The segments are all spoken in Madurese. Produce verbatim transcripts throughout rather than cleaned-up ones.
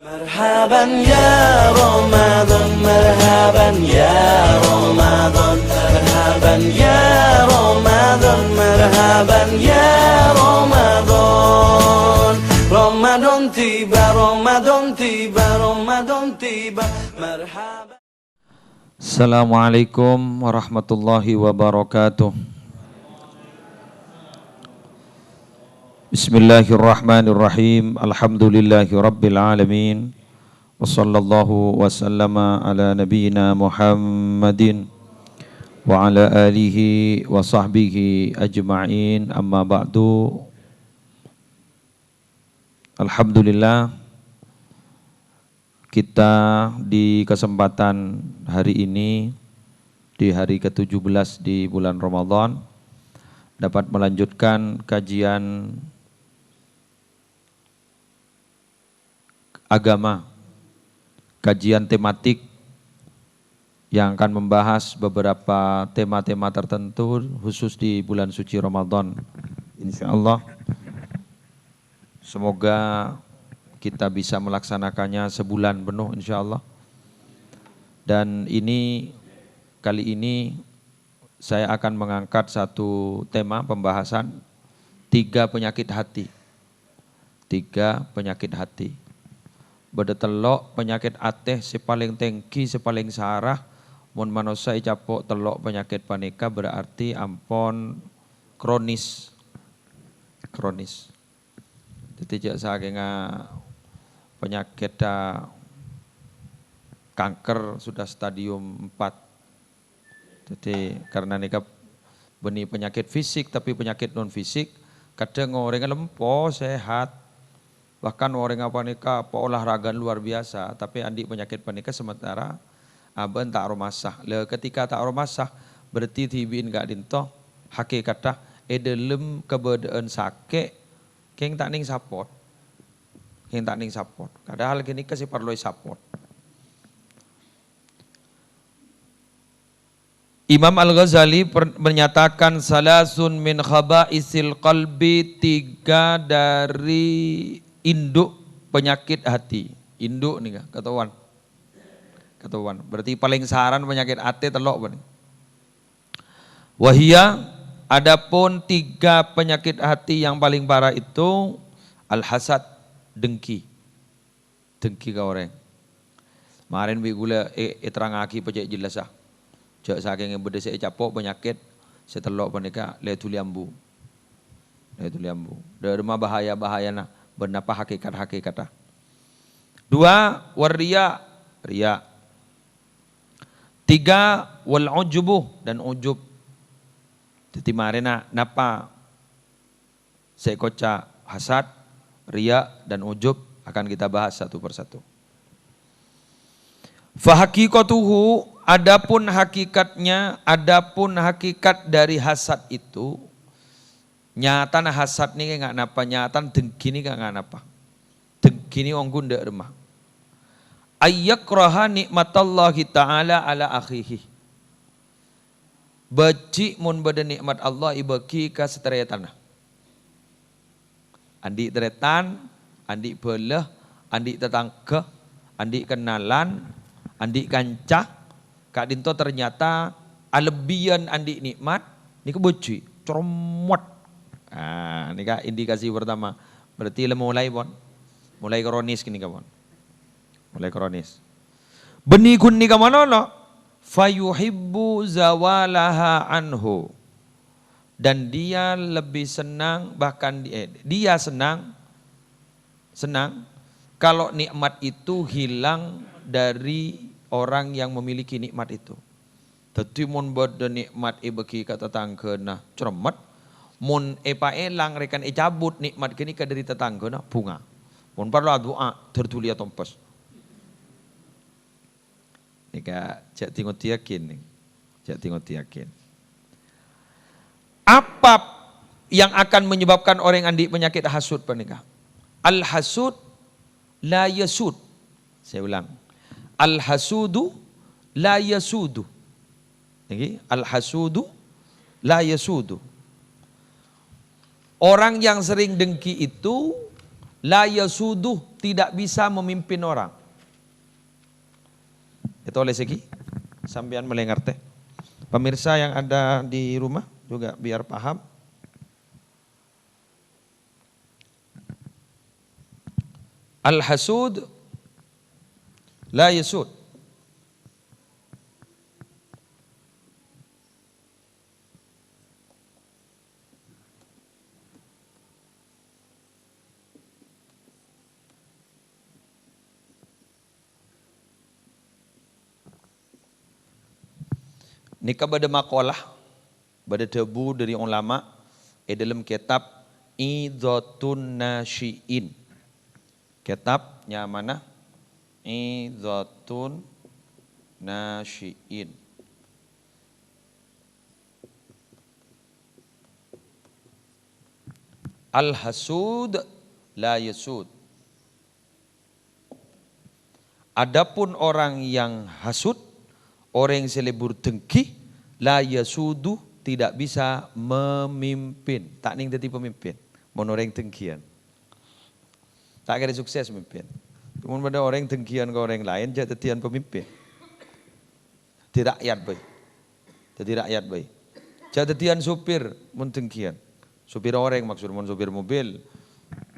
مرحبا يا رمضان، مرحبا يا رمضان، مرحبا يا رمضان، مرحبا يا رمضان. Ramadan tiba, Ramadan tiba, Ramadan tiba. Merhaba. Assalamualaikum warahmatullahi wabarakatuh. Bismillahirrahmanirrahim. Alhamdulillahi rabbil alamin. Wa sallallahu wa sallama ala nabiyyina Muhammadin wa ala alihi wa sahbihi ajma'in. Amma ba'du. Alhamdulillah, kita di kesempatan hari ini, di hari ketujuh belas di bulan Ramadan, dapat melanjutkan kajian agama, kajian tematik yang akan membahas beberapa tema-tema tertentu khusus di bulan suci Ramadan. Insya Allah, semoga kita bisa melaksanakannya sebulan penuh, insya Allah. Dan ini, kali ini saya akan mengangkat satu tema pembahasan, tiga penyakit hati. Tiga penyakit hati. Bâdâ tello' penyakit atè sè palèng tèngghi, sè palèng sarah. Mon manossa ècapo' tello' penyakit panèka, berarti ampon kronis. Kronis. Dhâddhi, jhâ' sakènga penyakit, ah, kanker sudah stadium empat. Dhâddhi, karena nèka bânnè penyakit fisik, tapè penyakit non fisik, kadhâng orèngnga lempo, sehat. Bahkan orèngnga panèka paolahragaan luar biasa, tapè andi' penyakit panèka sementara abâ'na ta' aromasa. Lah, ketika ta' aromasa, berarti dhibi'in ka'dinto hakèkatta è dhâlem kabâdâ'ân sakè', kèng ta' nèng sapot. Kèng ta' nèng sapot. Padahal ghânèka sè parlo èsapot. Imam Al-Ghazali per-, menyatakan, "Salasun min khaba'isil qalbi," tiga dari induk penyakit hati. Induk nèka, kètowan. Kètowan. Berarti palèng saran penyakit atè tello' bân. Wahia, adapun tiga penyakit hati yang paling parah itu, al-hasad, dengki. Dengki ka orèng. Marèn bi' ghulâ è-, èterrangngaghi pajhât jellassa. Jhâ' sakèng bâdâ sè ècapo' panyakèt sè tello' panèka lè dhuli ambu. Lè dhuli ambu. Dhâ' remma bahaya-bahayana, bân napa hakèkat-hakèkatta. Dua, warriya, riya. Tiga, wal ujubu, dan ujub. Dhâddhi marèna napa sè èkoca' hasad, riya, dan ujub akan kita bahas satu persatu. Fahaqiqatuhu, adapun hakikatnya, adapun hakikat dari hasad itu, nyatana hasad nèka nga' napa, nyatana dengki nèka nga' napa. Dengki nèka ongghu dâ' remma. Ayyakraha ni'matallahi ta'ala ala akhihi. Bâji' mon bâdâ nè'mat Allah èbâgi ka satarètanna. Andi' tarètan, andi' bhâlâ, andi' tatangghâ, andi' kennalan, andi' kanca, ka'dinto ternyata alebbiyân andi' nè'mat, nèka bâji', cromot. Ah, nèka indikasi pertama. Berarti la molaè, pon. Molaè kronis ghânèka, pon. Molaè kronis. Bânnè ghun nèka manono, fayuhibbu zawalaha anhu. Dan dia lebih senang, bahkan di-, eh, dia senang, senang kalau nikmat itu hilang dari orang yang memiliki nikmat itu. Dhâddhi, mon bâdâ nikmat èbâgi ka tatangghâna, cremmet. Mon èpaèlang, rèkan ècabut nikmat ghânèka dâri tatangghâna, bhunga. Mon parlo adu'a, dâr dhuli atompes. Nèka jhâ' di-ngodiyâghin, nèng. Jhâ' di-ngodiyâghin. Apa yang akan menyebabkan orèng andi' panyakèt hasud panèka? Al-hasud la yasud. Saya ulang. Al-hasudu la yasudu. Nèka, al-hasudu la yasudu. Orang yang sering dengki itu La yasudu, tidak bisa memimpin orang. Ètolès ghi, sampèyan mèlè ngartè. Pemirsa yang ada di rumah juga biar paham. Al-hasud la yasud. Nèka bâdâ maqalah, bâdâ dhâbu dhâri ulama è dhâlem kètab Idhatun Nasyi'in. Kètab nyamana Idhatun Nasyi'in. Al-hasud la yasud. Adapun orang yang hasud, orèng sè lebur dengghi, la yasudu, tidak bisa memimpin. Ta' nèng dhâddhi pemimpin. Mon orèng dengghiân. Ta' kèra sukses mimpin. Mon bâdâ orèng dengghiân ka orèng laèn, jhâ' dhâddhiyân pemimpin. Dhâddhi ra'yat bhâi. Dhâddhi ra'yat bhâi. Jhâ' dhâddhiyân sopir mon dengghiân. Sopir orèng maksud, mon sopir mobil.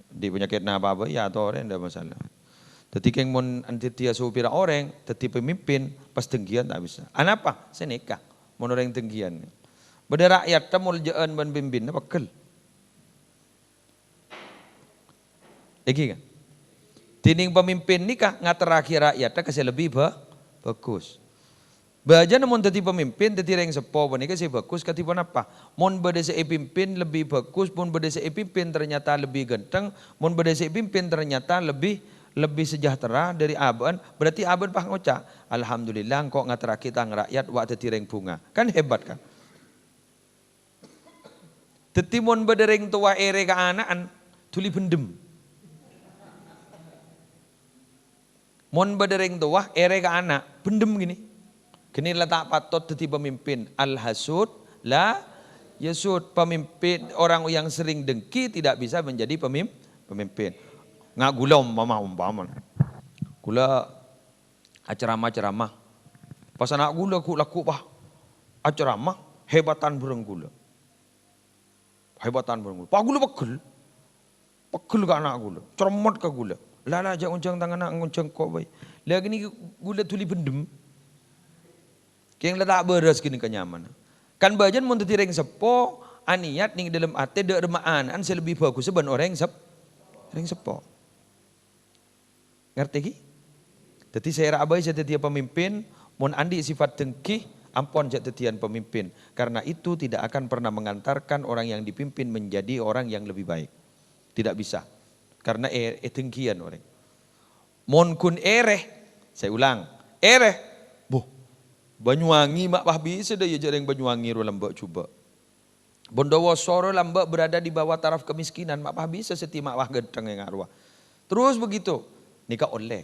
Andi' panyakèt napa bhâi, ya ator, ndak masalah. Dhâddhi kèng mon dhâddhiyâ sopir orèng, dhâddhi pemimpin, pas dengghiân ta' bisa. Anapa? Sanèka, mon orèng dengghiân. Bâdâ ra'yatta molja'an bân pimpinna pegghel. Èngghi, kan? Dhinèng pamimpin nèka ngaterraghi ra'yatta ka sè lebbi bhâ-, bhâghus. Bhâjâna mon dhâddhi pamimpin, dhâddhi rèng seppo panèka sè bhâghus kadhi ponapa? Mon bâdâ sè èpimpin lebbi bhâghus, mon bâdâ sè èpimpin ternyata lebbi ghântheng, mon bâdâ sè èpimpin ternyata lebbi, lebbi sejahtera dhâri abâ'na, berarti abâ'na pas ngoca', "Alhamdulillah, engko' ngaterraghi tang ra'yat wa' dhâddhi rèng bhunga." Kan hebat, kan? Dhâddhi, mon bâdâ rèng towa èrè ka ana'na, dhuli bhendhem. Mon bâdâ rèng towa èrè ka ana', bhendhem ghini. Ghini la ta' patot dhâddhi pamimpin. Al-hasud la yasud. Pamimpin, orang yang sering dengki tidak bisa menjadi pemim-, pemimpin. Nga' ghulâ umpama, umpama. Ghulâ acaramah-caramah. Pas ana' ghulâ ghu-, lagghu' pas acaramah, hebatan bhâreng ghulâ. Hebatan bhâreng ghulâ. Pas ghulâ pegghel. Pegghel ka ana' ghulâ. Cermet ka ghulâ. "La, la, jhâ' ngonjhâng tang ana', ngonjhâng engko' bhâi." La ghini ghulâ dhuli bhendhem. Kèng la ta' bârâs ghini ka nyamana. Kan bhâjâna mon dhâddhi rèng seppo, anèyat nèng dhâlem atè dâ' remma ana'na sè lebbi bhâghussa bân orèng sep-, rèng seppo. Ngartè, ghi? Dhâddhi, sèra'a bhâi sè dhâddhiyâ pamimpin, mon andi' sifat dengki, ampon jhâ' dhâddhiyân pamimpin. Karena itu tidak akan pernah mengantarkan orang yang dipimpin menjadi orang yang lebih baik. Tidak bisa. Karena è-, èdengkiyân orèng. Mon ghun èrè, saya ulang, èrè, boh, Banyuwangi ma' pas bisa dâ' iyâ jhâ' rèng Banyuwangi rowa lambâ' jhubâ'. Bondowoso rowa lambâ' berada di bawah taraf kemiskinan, ma' pas bisa sè ti ma' pas ghântheng ènga' rowa. Terus begitu, nèka ollè.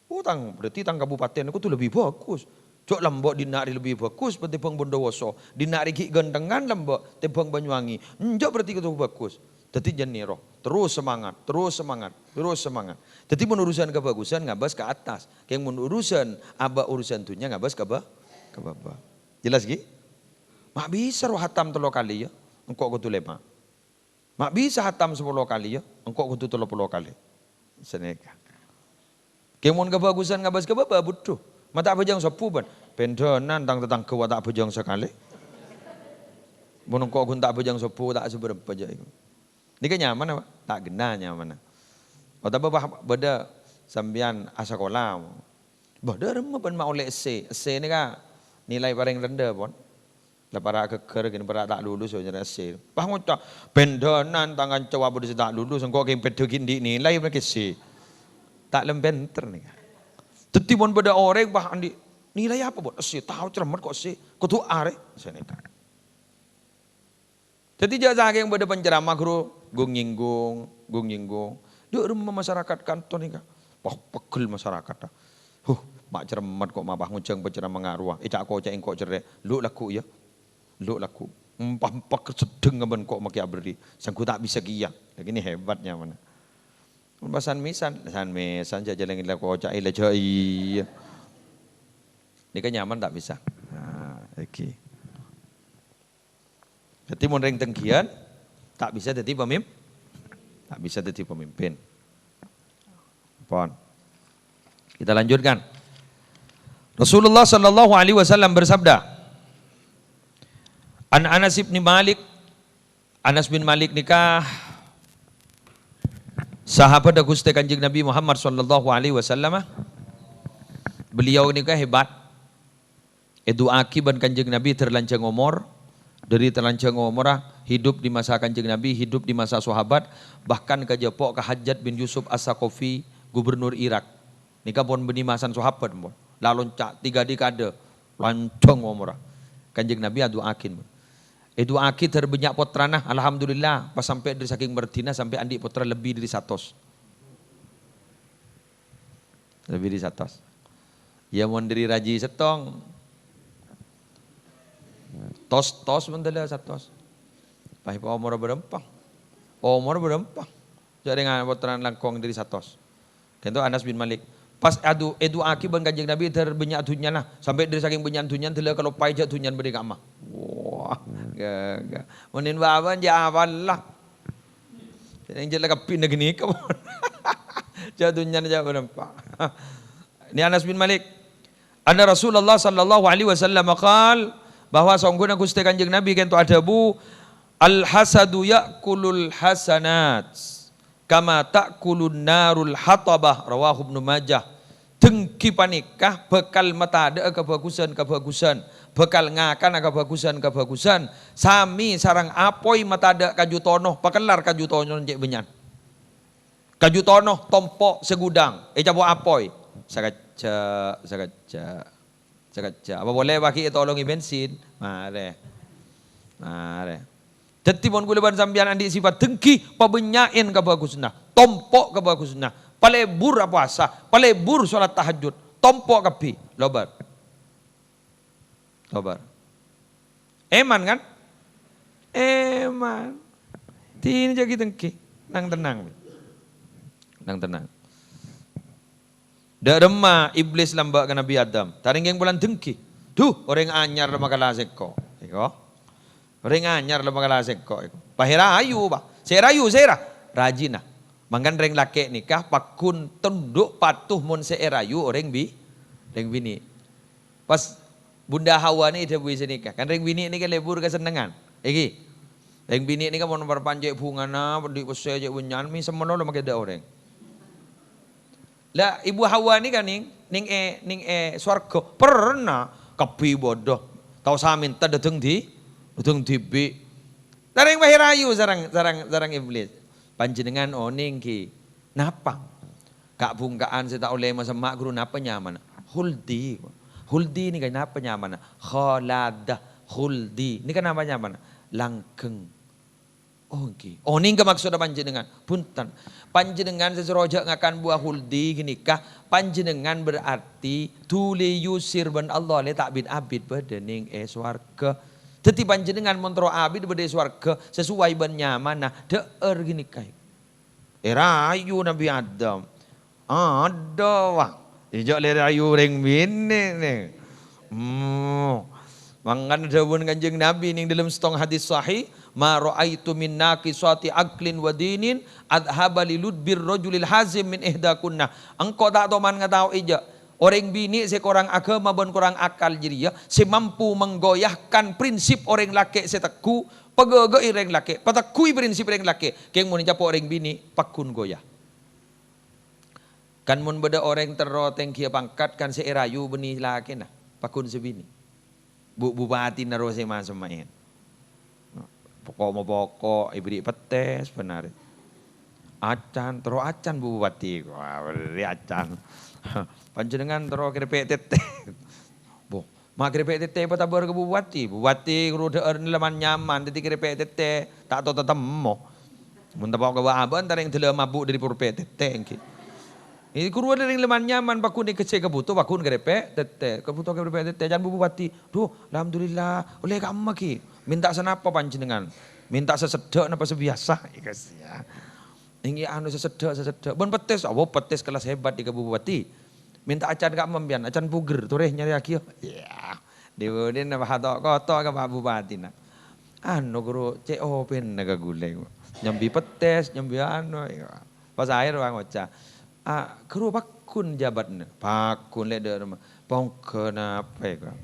Oh, tang, berarti tang kabupaten kodhu lebbi bhâghus. Jhâ' lambâ' dinna' rè lebbi bhâghus bhâdhi bân Bondowoso. Dinna' rè ghi' ghânthengngan lambâ' tèmbhâng Banyuwangi. Enjâ' berarti kodhu bhâghus. Dhâddhi jhâ' nèro. Terus semangat, terus semangat, terus semangat. Dhâddhi mon urusan kabhâghusân ngabâs ka attas. Kèng mon urusan abâ' urusan dhunnya ngabâs ka bâ-, ka bâbâ. Jelas, ghi? Ma' bisa rowa hatam tello kalè, yâ, engko' kodhu lèma'. Ma' bisa hatam sapolo kalè, yâ, engko' kodhu tello polo kalè. Sanèka. Kèng mon kabhâghusân ngabâs ka bâbâ, budhu. Ma' ta' abhâjâng sobbhu, bân. Bhândhânan tang tatangghâ wa' ta' abhâjâng sakalè. Mon engko' ghun ta' abhâjâng sobbhu, ta' sabârâmpa jhâ' iku. Nèka nyamana, Pak? Ta' ghenna nyamana. Otabâ, Pak, bâdâ sampèyan asakola. Bâh, dâremma bân ma' ollè essè. Essè nèka nilai paling rendah, pon. La para' ghâggâr, ghi para' ta' lulus, nyarè essè. Pas ngoca', "Bhândhânan tang kanca abâ' sè ta' lulus, engko' kèng pèddhâ ghi' andi' nilai, mènangka essè." Ta' lem pènter nèka. Dhâddhi mon bâdâ orèng, pas andi' nilai apa, Bun? Essè, tao cermet kok essè. Kodhu arè, sanèka. Dhâddhi jhâ' sakèng bâdâ penceramah, ghuru, gung-nyènggung, gung-nyènggung. Dâ' remma masyarakat kanto nèka. Wah, pegghel masyarakat, ah. Huh, ma' cermet kok ma' pas ngojhâng penceramah nga' rowa. Èca'-koca'è engko' cerrè'. Lu' lagghu', yâ. Lu' lagghu'. Empa-empa seddheng bân ko' makè aberri'. Sangghu ta' bisa kèya. Lagi ini hebat nyamana. Mon pas san-mèsan, san-mèsan jhâ' jhâlân la koca'è la jhâ' iyâ. Nèka nyaman ta' bisa? Nah, èghi. Dhâddhi mon rèng dengghiyân, ta' bisa dhâddhi pemim-, ta' bisa dhâddhi pemimpin. Pon. Kita lanjutkan. Rasulullah sallallahu alaihi wasallam bersabda, An Anas ibni Malik, Anas bin Malik nèka sahabat Ghustè Kanjeng Nabi Muhammad sallallahu alaihi wasallam. Beliau nèka hebat. Èdu'aaghi bân Kanjeng Nabi dhâr lanjhâng omor, dhâri lanjhâng omorra hidup di masa Kanjeng Nabi, hidup di masa sahabat, bahkan kajhâpo' ka Hajjaj bin Yusuf As-Saqafi, gubernur Irak. Nèka pon bânnè masan sahabat, pon. La lonca' tiga dekade, lanjhâng omorra. Kanjeng Nabi adu'aaghi, pon. Èdu'aaghi dhâr bânnya' pottrana, alhamdulillah, pas sampè' dhâri sakèng Madinah sampè' andi' pottra lebbi dhâri satos. Lebbi dhâri satos. Iyâ, mon dhâri rajhi sèttong. Tos-tos mon tella satos. Pas omorra bârâmpa? Omorra bârâmpa? Jhâ' rèng pottrana langkong dhâri satos. Ghânto Anas bin Malik. Pas adu-, èdu'aaghi bân Kanjeng Nabi dhâr bânnya' dhunnyana, sampè' dhâri sakèng bânnya' dhunnyana dhâlla kaloppaè jhâ' dhunnyana bâdâ è kamma. Wah, ghâ-, ghâ-, mon è bâbâna jhâ' apal la. Jhâ' rèng jhâ' la kabbhi ghânèka. Jhâ' dhunnyana jhâ' bârâmpa. Ini Anas bin Malik. Anna Rasulullah sallallahu alaihi wasallam qal, bahwa songghuna Ghustè Kanjeng Nabi ghânto adhâbu, "Al-hasadu ya'kulul hasanat, kama ta'kulun narul hatabah," rawahu Ibnu Majah. Dengki panèka bhâkal matadâ'â kabhâghusân-kabhâghusân, bhâkal ngakana kabhâghusân-kabhâghusân, samè sareng apoy matadâ' kaju tono, pakellar kaju tono cè' bânnya'an. Kaju tono tompo' sagudhâng, ècapo' apoy. Sakejjhâ', sakejjhâ', sakejjhâ'. Apa polè paghi' ètolongè bensin? Marè. Marè. Dhâddhi, mon kaulâ bân sampèyan andi' sèpat dengki, pabânnya'è kabhâghusânna, tompo' kabhâghusânna, palebur apowasa, palebur sholat tahajjud, tompo' kabbhi, lobâr. Lobâr. Èman, kan? Èman. Dinah jhâ' ghi-tenggi. Nang-tennang. Nang-tennang. Dâ' remma Iblis lambâ' ka Nabbhi Adam. Tarèngghing polana dengki. "Dhu, orèng anyar la makala sèngko'." Èko. "Orèng anyar la makala sèngko'." Èko. Pas èrayu, Pa'. Sè èrayu, sèra? Rajina. Mangkana rèng lakè' nèka pagghun tunduk patuh mon sè èrayu orèng bi-, orèng binè'. Pas Bunda Hawa nè èdhâbuwi sanèka, kan rèng binè' nèka lebur kasennengngan. Èghi. Rèng binè' nèka mon parpa'na cè' bhungana, andi' pèssè cè' bânnya'an, mè' semmono lo makè dâ' orèng. La, Ibu Hawa nèka nèng, nèng è, nèng è sowarghâ, pernah kabbhi bâdâ. Tao samènta dâteng di-, dâteng dhibi'. Tarèng pas èrayu sareng, sareng, sareng Iblis. "Panjhennengngan onèng, ghi? Napa?" "Ka'-bhungka'an sè ta' ollè masemma' ghuru napa nyamana?" "Khuldi." "Khuldi nèka napa nyamana?" "Khaladah." "Khuldi nèka napa nyamana?" "Langgheng." "Oh, èngghi. Onèng ka' maksodda panjhennengngan?" "Bhunten. Panjhennengngan sè soro jhâ' ngakan buwâ khuldi ghânèka, panjhennengngan berarti dhuli èyusir bân Allah lè ta' bit-abit bâdâ nèng è sowarghâ. Dhâddhi panjhennengngan mon terro abit bâdâ è sowarghâ, sasuwai bân nyamana, dhâ'âr ghânèka." Èrayu Nabbhi Adam. Adâ, wah. Ijâ lè rayu rèng binè' nè. Hmm. Mangkana dhâbuna Kanjeng Nabbhi nèng dâlem sèttong hadis sahih, "Ma ra'aitu min naqisati aqlin wa dinin adhhaba li lubbir rajulil hazim min ihdakunna." Engko' ta' toman ngataoè jâ', orèng binè' sè korang aghâma bân korang akal jârèya sè mampu menggoyahkan prinsip orèng lakè' sè tegghu, paghâghâ'i rèng lakè', pategghuwi prinsip rèng lakè', kèng mon ècapo' orèng binè', pagghun goyah. Kan mon bâdâ orèng terro tèngghiyâ pangkat, kan sè èrayu bânnè lakèna, pagghun sè binè'. Bu-, bupati nèro sè ma-, semma'è. Poko'-mopoko' èbherri' pettè sabhendherra. Acan, terro acan, Bu Bupati. Wah, bherri' acan. Panjhennengngan terro kerepek tèttè. Boh, Ma' kerepek tèttè èpatabâr ka Bupati. Bupati ghuru dhâ'âr nèleman nyaman, dhâddhi kerepek tèttè ta' tao tatemmo. Mon tapo' ka bâ'-abâ'na, ta' rèng dâlâ mabu' dhâri kerepek tèttè, èngghi. È, ghuru dhâ'âr nèleman nyaman, pagghun è kèssè kabhuto, pagghun kerepek tèttè. Kabhuto kerepek tèttè, can Bupati. "Dhu, alhamdulillah, ollè kamma, ghi. Mènta sanapa panjhennengngan? Mènta sè seddhâ' napa sè biyasa?" Èkasèya. Èngghi anu sè seddhâ, sè seddhâ. Bân pettès, apa pettès kelas hebat è ka Bupati. Mènta acan ka' sampèyan, acan puger, torè nyarèyaghi, yo. Iyâ. Dhi-budhina pahato-koto ka Pak Bupatina. Anu, ghuru, cè' opèna ka ghulâ. Nyambi pettès, nyambi anu, iyâ. Pas akhèr wong ngoca', "Ah, ghuru pagghun jabatna." Pagghun lè' dâ' remma. Pongghâ napa, kok?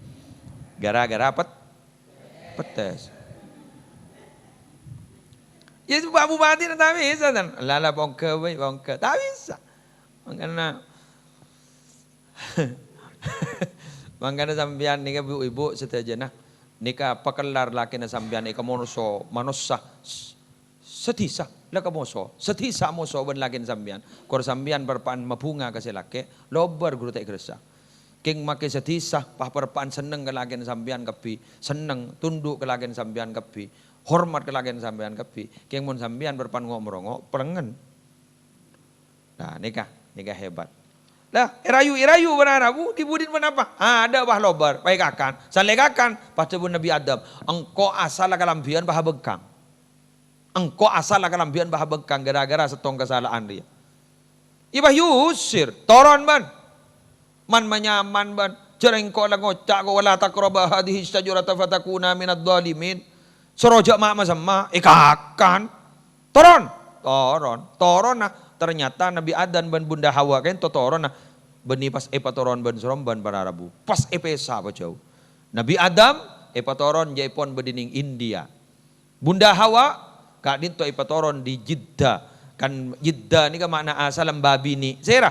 Gara-gara pet-, pettès. Ya, Pak Bupati ta' bisa, tan. Lala pongghâ, wèh, pongghâ. Ta' bisa. Mangkana, mangkana sampèyan nèka, bu-ibu sadhâjâna, nèka pakellar lakèna sampèyan è ka manossa, manossa s-, sadhisa, la ka moso, sadhisa moso bân lakèna sampèyan. Kor sampèyan parpa'an mabhunga ka sè lakè', lobâr ghuru ta' èghârâssa. Kèng makè sadhisa, pas parpa'an senneng ka lakèna sampèyan kabbhi, senneng, tundhu' ka lakèna sampèyan kabbhi, hormat ka lakèna sampèyan kabbhi. Kèng mon sampèyan parpa'an ngo'-morongo', pelengngen. Nah, nèka, nèka hebat. Lah, èrayu-èrayu para rabu, dhi-budhina ponapa? Ah, adâ' pas lobâr, pas èkakan. San la èkakan, pas dhâbuna Nabbhi Adam, "Engko' asalla kalambhiyân pas abhângkang. Engko' asalla kalambhiyân pas abhângkang gara-gara sèttong kasala'an rèya." Iyâ, pas èusir, "Toron, bân. Man-manyaman, bân. Jhâ' engko' la ngoca', ko, 'Wa la taqraba hadhihi syajarata fatakuna minadh dhalimin.'" Soro jhâ' ma'-, masemma, èkakan. "Toron!" Toron. Toronna, ternyata Nabbhi Adam bân Bunda Hawa ka'dinto toronna bânnè pas èpatoron bân-saromban para rabu. Pas èpèsa pajhâu. Nabbhi Adam èpatoron jâèpon bâdâ nèng India. Bunda Hawa ka'dinto èpatoron dâri Jeddah. Kan Jeddah nèka ma'na asalla babinè'. Sèra?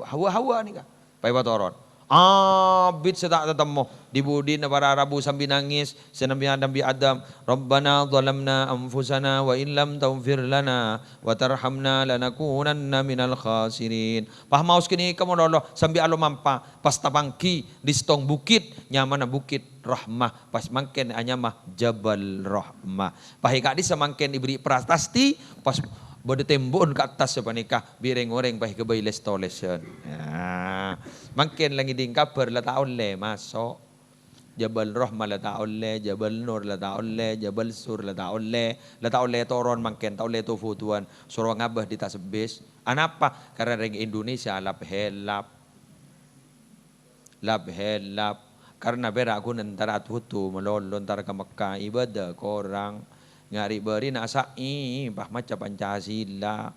Hawa-Hawa nèka. Pas èpatoron. Abit sè ta' tatemmo. Dhi-budhina para rabu sambi nangès, sè nèmbhâ Nabbhi Adam, "Rabbana zalamna anfusana wa illam taghfir lana wa tarhamna lanakunanna minal khasirin." Pas maos ghânèka malolo sambi alomampa, pas tapangghi dâri sèttong bukit, nyamana Bukit Rahmah, pas mangkèn anyama Jabal Rahmah. Pas è ka'dhissa' mangkèn èberri' prasasti, pas bâdâ tèmbu'en ka attas sapanèka, bi' rèng-orèng pas èghâbây lès-tolèsan. Nah, mangkèn la ngèdhing kabhâr la ta' ollè maso'. Jabal Rahmah la ta' ollè, Jabal Nur la ta' ollè, Jabal Sur la ta' ollè, la ta' ollè toron mangkèn, ta' ollè to-fotowan, soro ngabâ dâri tasebbis. Anapa? Karna rèng Indonesia lap-helap. Lap-helap. Karna pèra' ghun entara atu-atu malolo entara ka Mekka, ibâdâ korang. Ngari' bârina asa'i, pas maca Pancasila.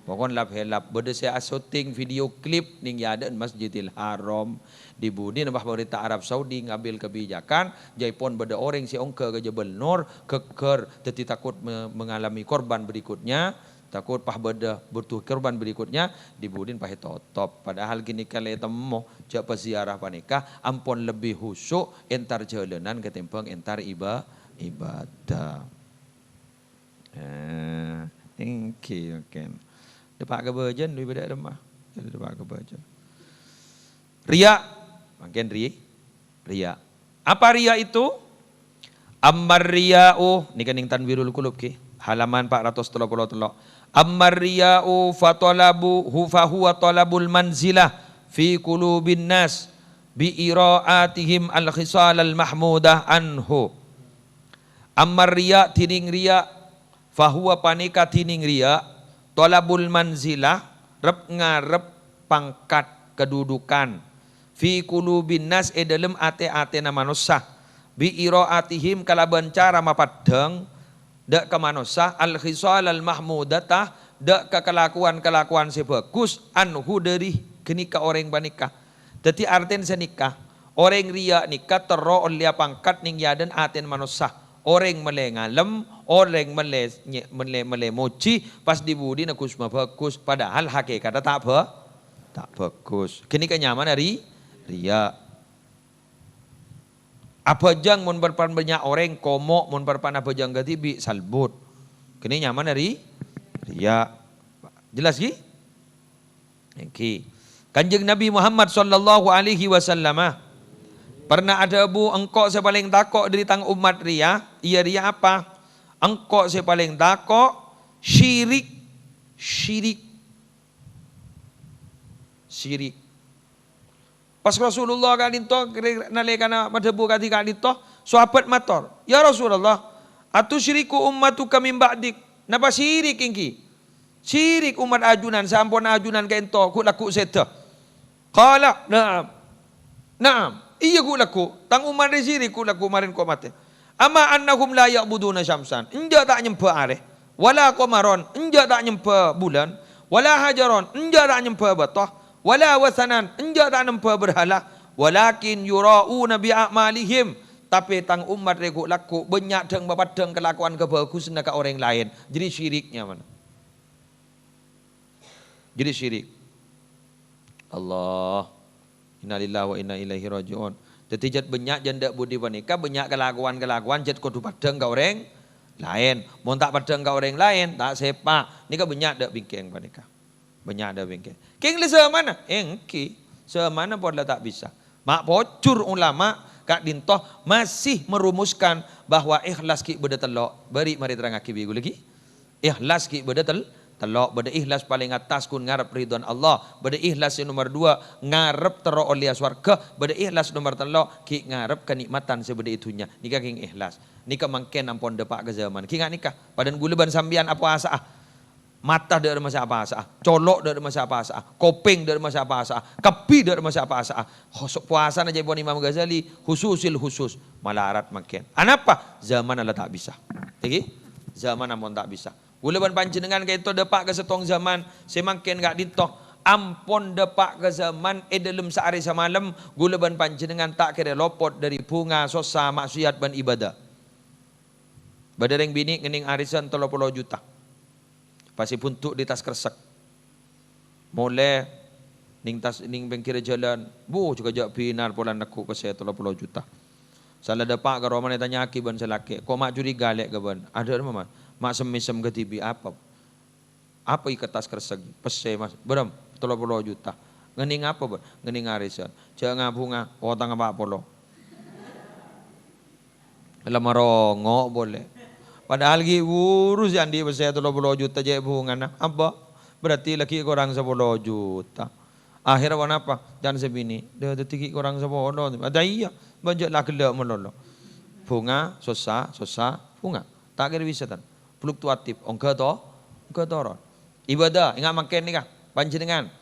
Pokon lap-helap. Bâdâ sè asyuting video klip nèng è adâ'na Masjidil Haram. Dhi-budhina pas pemerintah Arab Saudi ngambil kebijakan, jâèpon bâdâ orèng sè ongghâ ka Jabal Nur, ghâggâr, dhâddhi takut me-, mengalami korban berikutnya. Takut pas bâdâ bhuto korban berikutnya, dhi-budhina pas ètotop. Padahal ghânèka la ètemmo, jâ' paziarah panèka ampon lebbi husu' entar jhâlânan katèmbhâng entar iba-, ibâdâh. Eh, èngghi, oke. Dâpa' ka bâjâna, lebbi bâdâ remma. Dâpa' ka bâjâna. Riya'. Mangkèn ri-, riya'. Apa riya' itu? "Ammar riya'u," nèka nèng Tanwirul Qulub, ghi, halaman empat ratus tello puluh tello. "Ammar riya'u fa talabu, hu, fa huwa talabul manzilah fi qulubin nas bi ira'atihim al khisalal mahmudah anhu." "Ammar riya'," dhinèng riya', "fa huwa," panèka dhinèng riya', "talabul manzilah," rep-ngarep pangkat, kedudukan, "fi qulubin nas," è dâlem atè-atèna manossa, "bi ira'atihim," kalabân cara mapaddhâng, dâ' ka manossa, "al khisalal mahmudata," dâ' ka kalakowan-kalakowan sè bhâghus, "anhu," dâri ghânèka orèng panèka. Dhâddhi artèna sanèka, orèng riya' nèka terro ollèya pangkat nèng è adâ'na atèna manossa. Orèng mellè ngalem, orèng mellè nye-, mellè, mellè mojhi, pas dhi-budhina ghus mabhâghus, padahal hakèkatta ta' bhâ-, ta' bhâghus. Ghânèka nyamana ri-, riya'. Abhâjâng mon parpa'an bânnya' orèng, komo', mon parpa'an abhâjâng kadhibi', salbut. Ghânèka nyamana ri-, riya'. Jelas, ghi? Èngghi. Kanjeng Nabi Muhammad sallallahu alaihi wasallama pernah adhâbu, "Engko' sè palèng tako' dâri tang ommat rèya, iyâ rèya apa? Engko' sè palèng tako' syirik, syirik, syirik." Pas Rasulullah ka'dinto, nalèkana madhâbu kadhi ka'dinto, sahabat mator, "Ya Rasulullah, atusyriku ummatuka min ba'dik?" Napa syirik èngghi? Sirik ommat ajunan, sè ampon ajunan kaènto, ghu'-lagghu' sèdhâ. Qala, "Na'am." Na'am. Iyâ, ghu'-lagghu'. Tang ommat rè sirik, ghu'-lagghu' marèn ko' matè. "Amma annahum la ya'buduna syamsan." Enjâ' ta' nyembhâ arè. "Wala qamaron." Enjâ' ta' nyembhâ bulân. "Wala hajaron." Enjâ' ta' nyembhâ bâto. "Wala wathanan." Enjâ' ta' nyembhâ berhala. "Walakin yura'una bi a'malihim." Tapè tang ommat rè ghu'-lagghu' bânnya' dhâng-papaddhâng kalakowan kabhâghusânna ka orèng laèn. Jadi sirik nyamana. Jadi sirik. Allah. Innalillahi wa inna ilaihi raji'un. Dhâddhi jhât bânnya' jhân dâ' budi panèka, bânnya' kalakowan-kalakowan jhât kodhu paddhâng ka orèng laèn. Mon ta' paddhâng ka orèng laèn, ta' sèpa'. Nèka bânnya' dâ' bingkèng panèka. Bânnya' dâ' bingkèng. Kèng la zâmana? Èngghi. Zâmana pon la ta' bisa. Ma' pojhur ulama ka'dinto masih merumuskan bahwa ikhlas ghi' bâdâ tello'. Bâri' marè terrangngaghi bi' ghulâ ghi. Ikhlas ghi' bâdâ tel-, tello'. Bâdâ ikhlas palèng attas ghun ngarep ridhona Allah. Bâdâ ikhlas sè nomer duwâ', ngarep terro ollèya sowarghâ. Bâdâ ikhlas nomer tello', ghi' ngarep kanè'matan sè bâdâ è dhunnya. Nèka kèng ikhlas. Nèka mangkèn ampon dâpa' ka zâman. Ghi' nga' nèka. Padâna ghulâ bân sampèyan apowasa'a. Mata dâ' remma sè apowasa'a. Colo' dâ' remma sè apowasa'a. Kopèng dâ' remma sè apowasa'a. Kabbhi dâ' remma sè apowasa'a. Khos-, powasana ca'èpon Imam Ghazali, khususil khusus. Malarat mangkèn. Anapa? Zâmanna la ta' bisa. Èngghi? Zâmanna ampon ta' bisa. Ghulâ bân panjhennengngan ka'dinto dâpa' ka sèttong zâman sè mangkèn ka'dinto. Ampon dâpa' ka zâman è dâlem saarè samalem, ghulâ bân panjhennengngan ta' kèra lopot dâri bhunga, sossa, maksiat, bân ibadah. Bâdâ rèng binè' ngennèng arisan tello polo juta. Pas èbhundu' dâri attas kressek. Molè nèng attas, nèng pèngghirrâ jhâlân, bu, jâgâ jhâ' bhinar polana neggu' pèssè tello polo juta. Sala dâpa' ka romana ètanya'aghi bân sè lakè', "Ko' ma' curiga lè' ka bâ'na?" "Adâ' remma, Mas?" "Ma' sem-mèsem kadhibi'." "Apa?" "Apa èkattas kressek?" "Pèssè, Mas." "Bârâmpa?" "Tello polo juta." "Ngennèng apa, Bâ?" "Ngennèng arisan." "Jhâ' nga-bhunga." "Otangnga pa' polo." La marongo' polè. Padahal ghi' buru sè andi' pèssè tello polo juta jhâ' bhungana. Apa? Berarti la ghi' korang sapolo juta. Akhirnya ponapa? Can sè binè', "Dâ-, dhâddhi ghi' korang sapolo." "Adâ iyâ, bân jhâ' la ghellâ' malolo." Bhunga, sossa, sossa, bhunga. Ta' kèra bisa, tan. Fluktuatif, ongghâ to-, ongghâ toron. Ibadah, enga' mangkèn nèka, panjhennengngan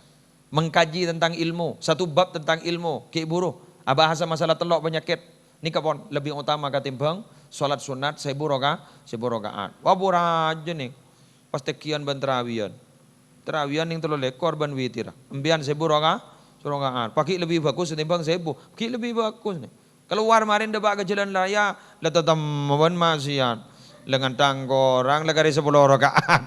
mengkaji tentang ilmu, satu bab tentang ilmu, ghi' buru abahasa masalah tello' panyakèt. Nèka pon lebbi otama katèmbhâng salat sunnat sèbu raka-, sèbu raka'at. Wah, bu rajâ nèng, pas tèngghiyân bân tarawiyan. Tarawiyan nèng tello lèkor bân witir. Empèyan sèbu raka-, sèbu raka'at. Paghi' lebbi bhâghus tèmbhâng sèbu. Ghi' lebbi bhâghus nèng. Kalowar marèn dâpa' ka jhâlân raya, la tatemmo bân ma'siyat. La ngèntang korang, la karè sapolo raka'at.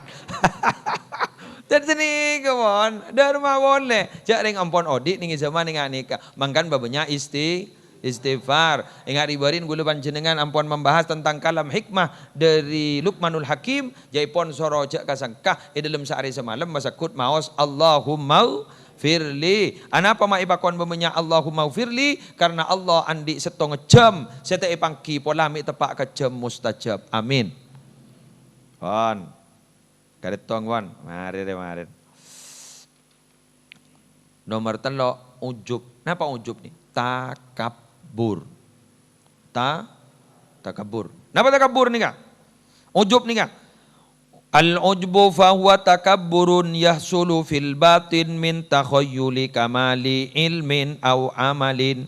Dhâddhi nèka, pon, dâ' remma polè. Jhâ' rèng ampon odi' nèng è jhâman enga' nèka. Mangkana bâbânnya' isti-, istighfar. Enga' ri-bârin ghulâ panjhennengngan ampon membahas tentang kalam hikmah dâri Luqmanul Hakim. Jhâ' èpon soro jhâ' ka-sengka è dâlem saarè samalem masegghut maos, "Allahumma firli." Anapa ma' èpakon bâbânnya' "Allahumma firli"? Karna Allah andi' sèttonga jhâm sè ta' èpangghi pola mè' teppa' ka jhâm mustajab. Amin. Pon. Karèttong, pon. Marè rè, marè. Nomer tello', ujub. Napa ujub nè? Takabbur. Ta-, takabbur. Napa takabbur nèka? Ujub nèka. Al-ujbu fahuwa takabburun yahsulu fil batin min takhayyuli kamali ilmin au amalin.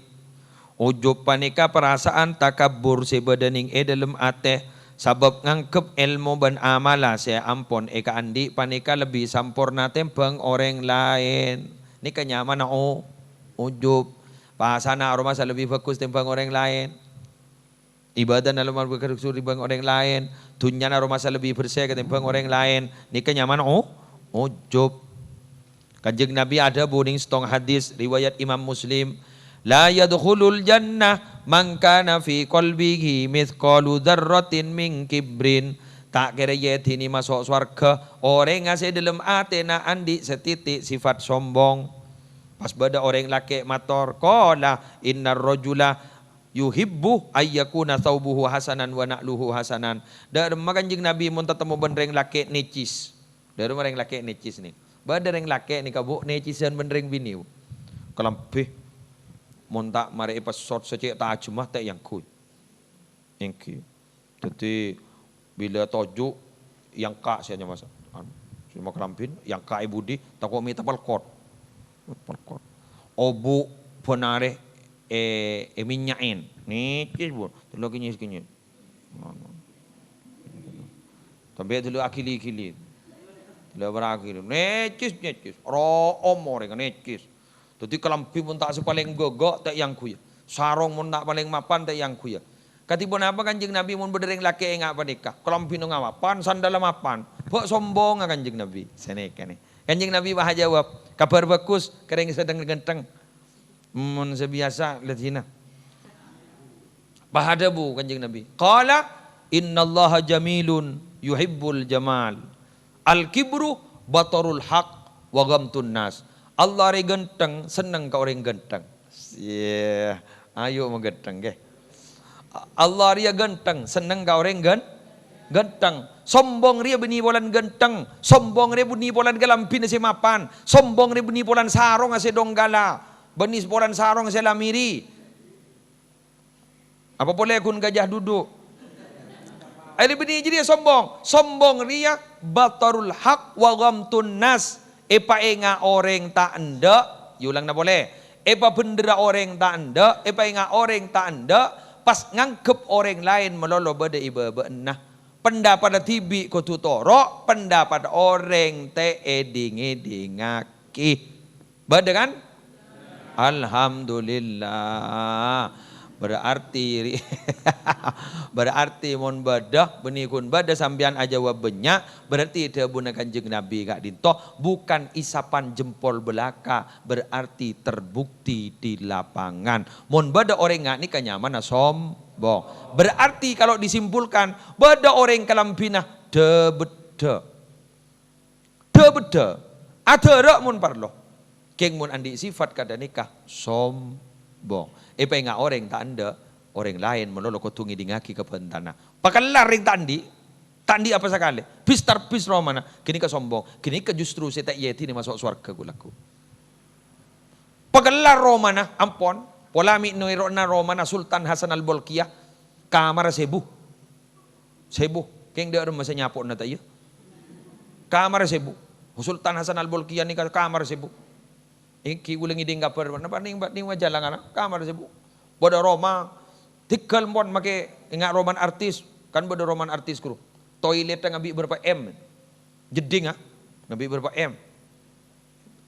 Ujub panèka parasaan takabbur sè bâdâ nèng è dâlem atè, sabâb nganggep èlmo bân amalla sè ampon èkaandi' panèka lebbi samporna tèmbhâng orèng laèn. Nèka nyamana u-, ujub. Pasana aromasa lebbi bhâghus tèmbhâng orèng laèn. Ibadana lebbi bhâghus tèmbhâng orèng laèn. Dhunnyana aromasa lebbi bersè katèmbhâng orèng laèn. Nèka nyamana u-, ujub. Kanjeng Nabi adhâbu nèng sèttong hadis riwayat Imam Muslim, "La yadkhulul jannah man kana fi qalbihi mitsqalu dzarratin min kibrin." Ta' kèra èdhini maso' sowarghâ orèngnga sè dâlem atèna andi' satiti' sifat sombong. Pas bâdâ orèng lakè' mator, "Qala innar rajula yuhibbu ayyakuna thaubuhu hasanan wa na'luhu hasanan." Dâ' remma Kanjeng Nabi mon tatemmo bân rèng lakè' necis. Dâ' remma rèng lakè' necis nè. Bâdâ rèng lakè' nèka, Bu, necisan bân rèng binè', Bu. Kalambhi mon ta' marè èpessot sè cè' tajemma ta' èangghuy. Èngghi. Dhâddhi, bilâ toju' èangka' sè nyamana. Anu. Coma kalambhina, èangka'è budi, tako' mèta pelkot. Pelkot. Obu' bân arè è, èmènya'è. Nècès, Bu. Dâlâ kenyès-kenyès. Sampè' dâlâ aghili-ghili. Dâlâ para aghili. Nècès, nècès. Ro'om orèng nècès. Dhâddhi kalambhi mon ta' sè palèng ghâghâ, ta' èangghuya. Sarong mon ta' palèng mapan, ta' èangghuya. Kadhi ponapa Kanjeng Nabi mon bâdâ rèng lakè' ènga' panèka? Kalambhina nga' mapan, sandhâlla mapan. Bâ' sombongnga Kanjeng Nabi. Sanèka nè. Kanjeng Nabi pas ajâwâb, "Kabhâr bhâghus, ka rèng sè dhâng-ghântheng." Mon sè biyasa, la dina. Pas adhâbu Kanjeng Nabi, qala, "Innallaha jamilun yuhibbul jamal. Al-kibru batarul haq wa ghamtun nas." Allah rè ghântheng, senneng ka orèng ghântheng. Yè, ayo maghântheng, ghi. Allah rèya ghântheng, senneng ka orèng ghân-, ghântheng. Sombong rèya bânnè polana ghântheng. Sombong rèya bânnè polana kalambhina sè mapan. Sombong rèya bânnè polana sarongnga sè dhunggala. Bânnè polana sarongnga sè la mèrè. Apa polè ghun gajah duduk? Adi bânnè jârèya sombong. Sombong rèya batarul haq wa ghamtun nas. Èpaènga' orèng ta' endâ', èolangana polè. Èpabhendherra orèng ta' endâ', èpaènga' orèng ta' endâ', pas nganggep orèng laèn malolo bâdâ è bâbâna. Pendapatta dhibi' kodhu toro', pendapatta orèng ta' èdhing-èdhingngaghi. Bâdâ, kan? Alhamdulillah. Berarti, berarti mon bâdâ, bânnè ghun bâdâ sampèyan ajâwâb bânnya', berarti dhâbuna Kanjeng Nabi ka'dinto bukan isapan jempol belaka, berarti terbukti di lapangan. Mon bâdâ orèng nga' nèka nyamana sombong. Berarti kalau disimpulkan, bâdâ orèng kalambhina dhâ-beddhâ. Dhâ-beddhâ, adhârâ' mon parlo. Kèng mon andi' sifat kadhâ' nèka sombong. Èpaènga' orèng ta' endâ', orèng laèn malolo kodhu ngèdhingngaghi kabhântanna. Pakellar rèng ta' andi', ta' andi' apa sakalè. Bis tarbis romana, ghânèka sombong. Ghânèka justru sè ta' èèdhinè maso' sowarghâ ghu-lagghu. Pakellar romana, ampon, pola mè' nèro'na romana Sultan Hasan Al-Bolkiah, kamarra sèbu. Sèbu. Kèng dâ' remma sè nyapo'na ta' iyâ? Kamarra sèbu. Sultan Hasan Al-Bolkiah nèka kamarra sèbu. Èngghi ghulâ ngèdhing kabhâr, napa nèng, nèng majalah ngala, kamarra sèbu. Bâdâ roma, tèghâl empon makè ènga' romana artis, kan bâdâ romana artis, ghuru. Toilettâ ngabi' bârâmpa M. Jeddhing, ah, ngabi' bârâmpa M.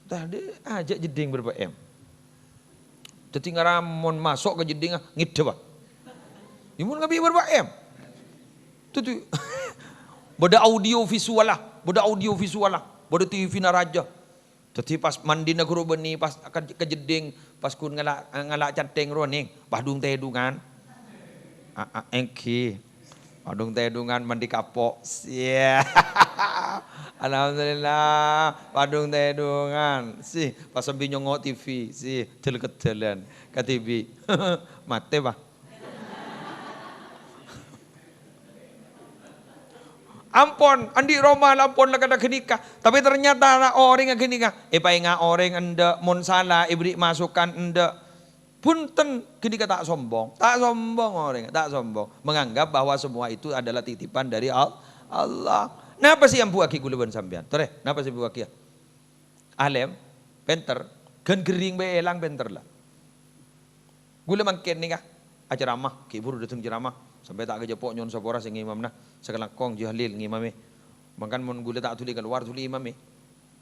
Tadâ' ajâ' jeddhing bârâmpa M. Dhâddhi ngaramon maso' ka jeddhingnga, ngèddhâ, Pak. Yâ, mon ngabi' bârâmpa M. Dhâddhi, bâdâ audio visual, ah. Bâdâ audio visual, ah. Bâdâ T V-na rajâ. Dhâddhi pas mandhina ghuru bânnè, pas ka, ka jeddhing, pas ghun ngala', ngala' canthèng rowa, nèng, pas dhung-tèdhungan. A, a, èngghi. Pas dhung-tèdhungan mandhi kapo'. Sia. Alhamdulillah. Pas dhung-tèdhungan. Sih, pas sambi nyongngo' T V. Sih, dâl-keddâlân. Kadhibi'. Matè, Pak. Ampon, andi' roma la ampon la kadhâ' ghânèka. Tapè ternyata la orèngnga ghânèka. Èpaènga' orèng endâ', mon sala èberri' masukan endâ'. Bhunten, ghânèka ta' sombong. Ta' sombong orèng, ta' sombong. Menganggap bahwa semua itu adalah titipan dari Al-, Allah. Napa sè èambuwâghi ghulâ bân sampèyan? Torè, napa sè èambuwâghi, yâ? Alèm, pènter, ghân ghering bhâi èlang pènter la. Ghulâ mangkèn nèka, acaramah, ghi' bhuru dâteng caramah, sampè' ta' kajhâpo' nyo'on sapora sè ngimamna, sakalangkong Jahlil ngimami. Mangkana mon ghulâ ta' dhuli kalowar, dhuli imami.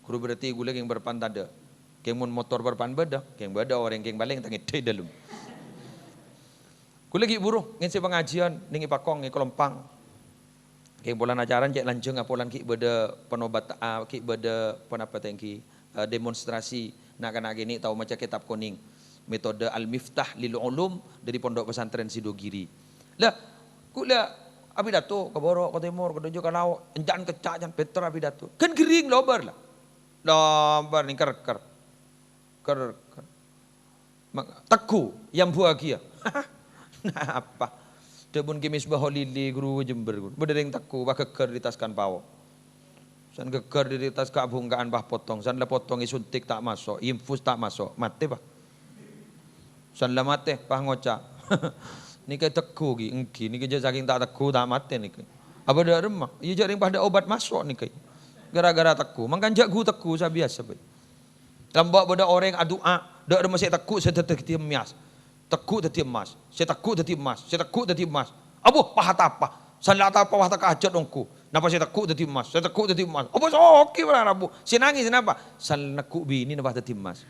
Ghuru berarti ghulâ kèng bârâmpan tadâ'. Kèng mon motor bârâmpan bâdâ, kèng bâdâ orèng kèng palèng ta' ngèddhâ è dâlem. Ghulâ ghi' bhuru ngènsè pangajiyân nèng è Pakong, è Kalompang. Kèng polana acara cè' lanjhâng, apolan ghi' bâdâ panobat-, a, ghi' bâdâ ponapa tèngghi, e, demonstrasi na'-kana' kènè' tao maca kètab konèng, metode Al-Miftah lil Ulum dâri Pondok Pesantren Sidogiri. Lah, ghulâ apidato ka bârâ', ka tèmor, ka dâjâ, ka lao', ènca'na kècca' can pènter apidato. Ghân ghering lobâr la. Lobâr nèng kèr-kèr. Kèr-kèr. Ma-, tegghu, èambuwâghiyâ. Napa? Dhâbuna Kè Misbah Holili, ghuru Jember, ghuru. Bâdâ rèng tegghu, pas ghâgghâr dâri attas kan pao. San ghâgghâr dâri attas ka'-bhungka'an pas potong. San la potong èsuntik ta' maso', infus ta' maso'. Matè, Pak. San la matè, pas ngoca'. Nèka tegghu ghi, èngghi. Nèka jhâ' sakèng ta' tegghu, ta' matè nèka. Apa dâ' remma? Iyâ jhâ' rèng pas dâ' obat maso' nèka. Gara-gara tegghu. Mangkana jhâ' ghu tegghu, sabiyasa bhâi. Lambâ' bâdâ orèng adu'a, dâ' remma sè tegghu sè dhâddhi emmas. Tegghu dhâddhi emmas, sè tegghu dhâddhi emmas, sè tegghu dhâddhi emmas. Abbhu, pas atapa. San la atapa pas takajhât ongghu. Napa sè tegghu dhâddhi emmas, sè tegghu dhâddhi emmas. Abbhu, soghi para rabu. Sè nangès napa? San negghu' binèna pas dhâddhi emmas.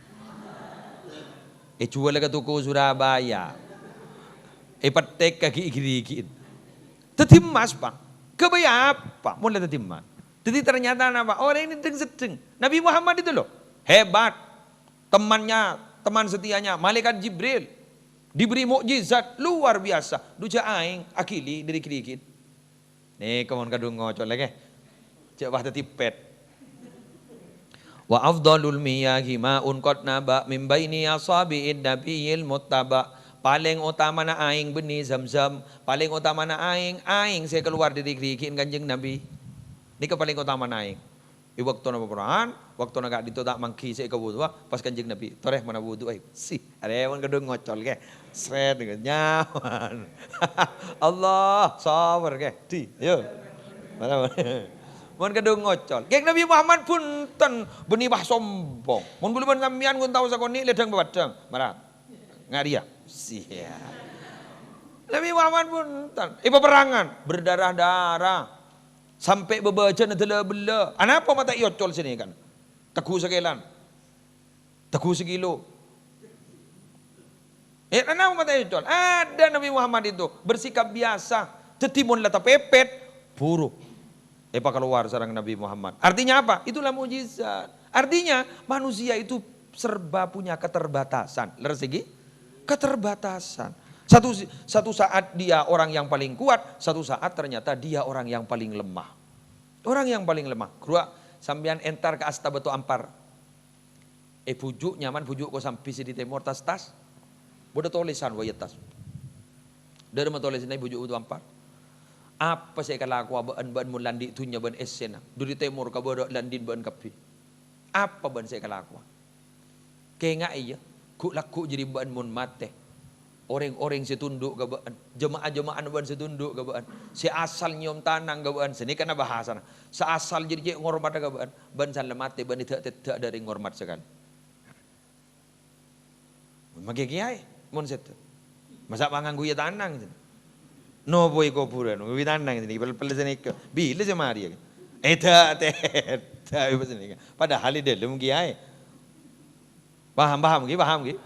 Èjhuwâl ka toko Surabaya. Èpetthek ka ghi'-ghirigi'in. Dhâddhi emmas, Pak. Ghâbây apa mon la dhâddhi emmas? Dhâddhi ternyata napa? Orèng nèddheng-seddheng. Nabi Muhammad itu loh, hebat. Temannya, teman setianya, Malaikat Jibril. Diberi mukjizat luar biasa. Dhu jhâ' aèng aghili dâri ghi'-ghi'in. Nèka mon kadhung ngocol, ghi. Jhâ' pas dhâddhi pet. "Wa afdhalul miyahi ma'un qad naba min baini asabi'in nabiyil muttaba." Palèng otamana aèng bânnè Zamzam. Palèng otamana aèng, aèng sè kalowar dâri ghi'-ghi'in Kanjeng Nabi. Nèka palèng otamana aèng. È bâktona papora'an, bâktona ka'dinto ta' mangghi sè èkawudu'a, pas Kanjeng Nabi, "Torè, mara wudu'a, ayo." Si, arè mon kadhung ngocol, ghi. Sret, nyaman. Allah, sabar, ghi. Di, ayo. Mara, mara. Mon kadhung ngocol. Kanjeng Nabi Muhammad bhunten, bânnè pas sombong. Mon kaulâ bân sampèyan ghun tao sakonè' lèdhâng papaddhâng. Mara. Nga' rèya. Sia. Nabi Muhammad bhunten. È paperrangan, berdarah-darah. Sampè' bâbâjâna dâlâ-bellâ. Anapa ma' ta' èocol sanèka? Tegghu sakèlan. Tegghu sakilo. Eh, anapa ma' ta' èocol? Ada Nabi Muhammad itu bersikap biasa. Dhâddhi mon la tapèpèt, buru èpakalowar sareng Nabi Muhammad. Artinya apa? Itulah mujizat. Artinya manusia itu serba punya keterbatasan. Lerres ghi? Keterbatasan. Satu, satu saat dia orang yang paling kuat, satu saat ternyata dia orang yang paling lemah. Orang yang paling lemah. Ghâruwa sampèyan entar ka Asta Bâto Ampar. È bhuju' nyaman bhuju' Kosambi sè è tèmor, Tas-Tas. Bâdâ tolèsan, wa ya Tas. Dâ' remma tolèsanna è bhuju' Bâto Ampar. Apa sè èkalakowa bâ'ân, bâ'ân mon la andi' dhunnya bân essèna? Dâri tèmor ka bârâ' la andi' bâ'ân kabbhi. Apa bâ'ân sè èkalakowa? Kaènga'è, yâ, ghu'-lagghu' jârèya bâ'ân mon matè. Orèng-orèng sè tundhu' ka bâ'ân, jema'ah-jema'anna bâ'ân sè tundhu' ka bâ'ân, sè asal nyèyom tanang ka bâ'ân, sanèkana bhâsana. Sè asal jârèya cè' ngormadhâ ka bâ'ân, bâ'ân san la matè, bâ'ân èdâ'-tèdâ' dâri ngormat sakalè. Makè kèyaè, mon sèdhâ. Masa' pangangghuy tanang, jâ. Nopo è kobhurân, ngangguy tanang, jâ, pel-pel sanèka. Bilâ sè marè, yâ? Èdâ'-tèdâ', sanèka. Padahal è dâlem kèyaè. Paham, paham, ghi, paham, ghi?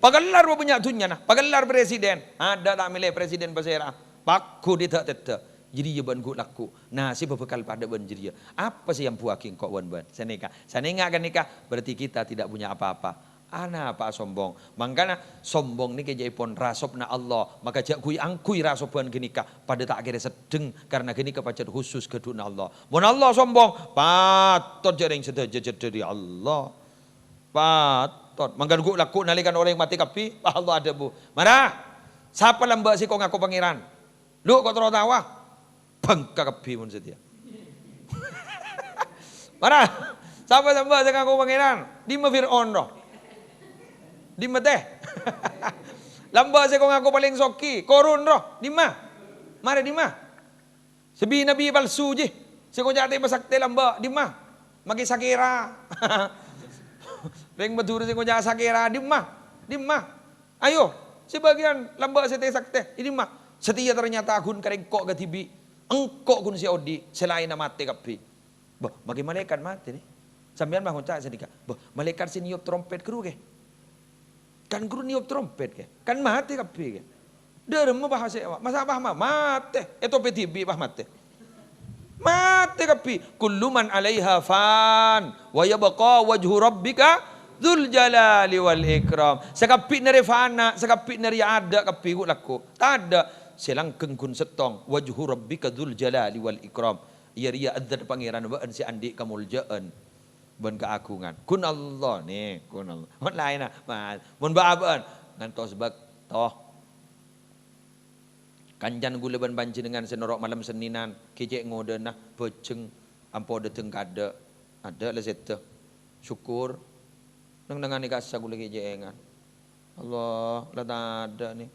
Pakellar bânnya' dhunnyana, pakellar presiden. Adâ' ta' mèlè presiden pasèra'a. Pagghun èdâ'-tèdâ'. Jârèya bâ'ân ghu'-lagghu'. Nasèbhâ bhâkal padâ bân jârèya. Apa sè èambuwâghi engko' bân bâ'ân? Sanèka. Sanènga' ghânèka, berarti kita tidak punya apa-apa. Anapa asombong? Mangkana, sombong nèka ca'èpon rasobbhâna Allah. Maka jhâ' ghuy-angghuy rasobbhân ghânèka. Padâ ta' kèra seddheng, karna ghânèka pajhât khusus ghâdhuwânna Allah. Mon Allah sombong, patot jhâ' rèng sadhâjâ jhât dâri Allah. Patot. Mangkana ghu'-lagghu' nalèkana orèng matè kabbhi, Allah adhâbu, "Mara, sapa lambâ' sè ko-ngako Pangèran? Lu' ko' terro taowa?" Bângka kabbhi mon satèya. "Mara, sapa lambâ' sè ngako Pangèran? Dimma Fir'aun, ro? Dimma tè? Lambâ' sè ko-ngako palèng soghi, Korun, ro? Dimma? Mara, dimma?" Sè bi-, nabi palsu jiyâ, sè ngoca' tè masaktè lambâ', dimma? Makè sakèra. Rèng Madhurâ sè ngoca' sakèra, dimma? Dimma? Ayo, sè bâgiyân lambâ' sè tè saktè, dimma? Satèya ternyata ghun karè engko' kadhibi', engko' ghun sè odi', sè laènna matè kabbhi. Bâh, makè malaèkat matè, nè? Sampèyan ma' ngoca' sanèka, "Bâh, malaèkat sè nèyop trompet ghâru, kè?" Kan ghuru nèyop trompet, kè? Kan matè kabbhi, kè? Dâremma pas sè, masa' pas ma-, matè. Ètopè dhibi' pas matè. Matè kabbhi. "Kullu man 'alaiha fan, wa yabqa wajhu rabbika dzul jalali wal ikram." Sakabbhina rè fana, sakabbhina rè adâ' kabbhi ghu'-lagghu'. Tadâ'. Sè langgeng ghun sèttong, wajhu rabbika dzul jalali wal ikram. Iyâ rèya adzat Pangèran bâ'ân sè andi' kamolja'an bân kaagungan. Ghun Allah, nè, ghun Allah. Mon laènna, ma-, mon bâ'-abâ'ân, ngantos bâkto. Kancana ghulâ bân panjhennengngan sè noro' malem Sennènan, ghi' cè' ngodâna, bhâjheng, ampo dâteng kaadâ'. Adâ' la sèdhâ. Syukur. Neng-nengngan è kassa ghulâ ghi' cè' èngan. Allah, la tadâ', nè.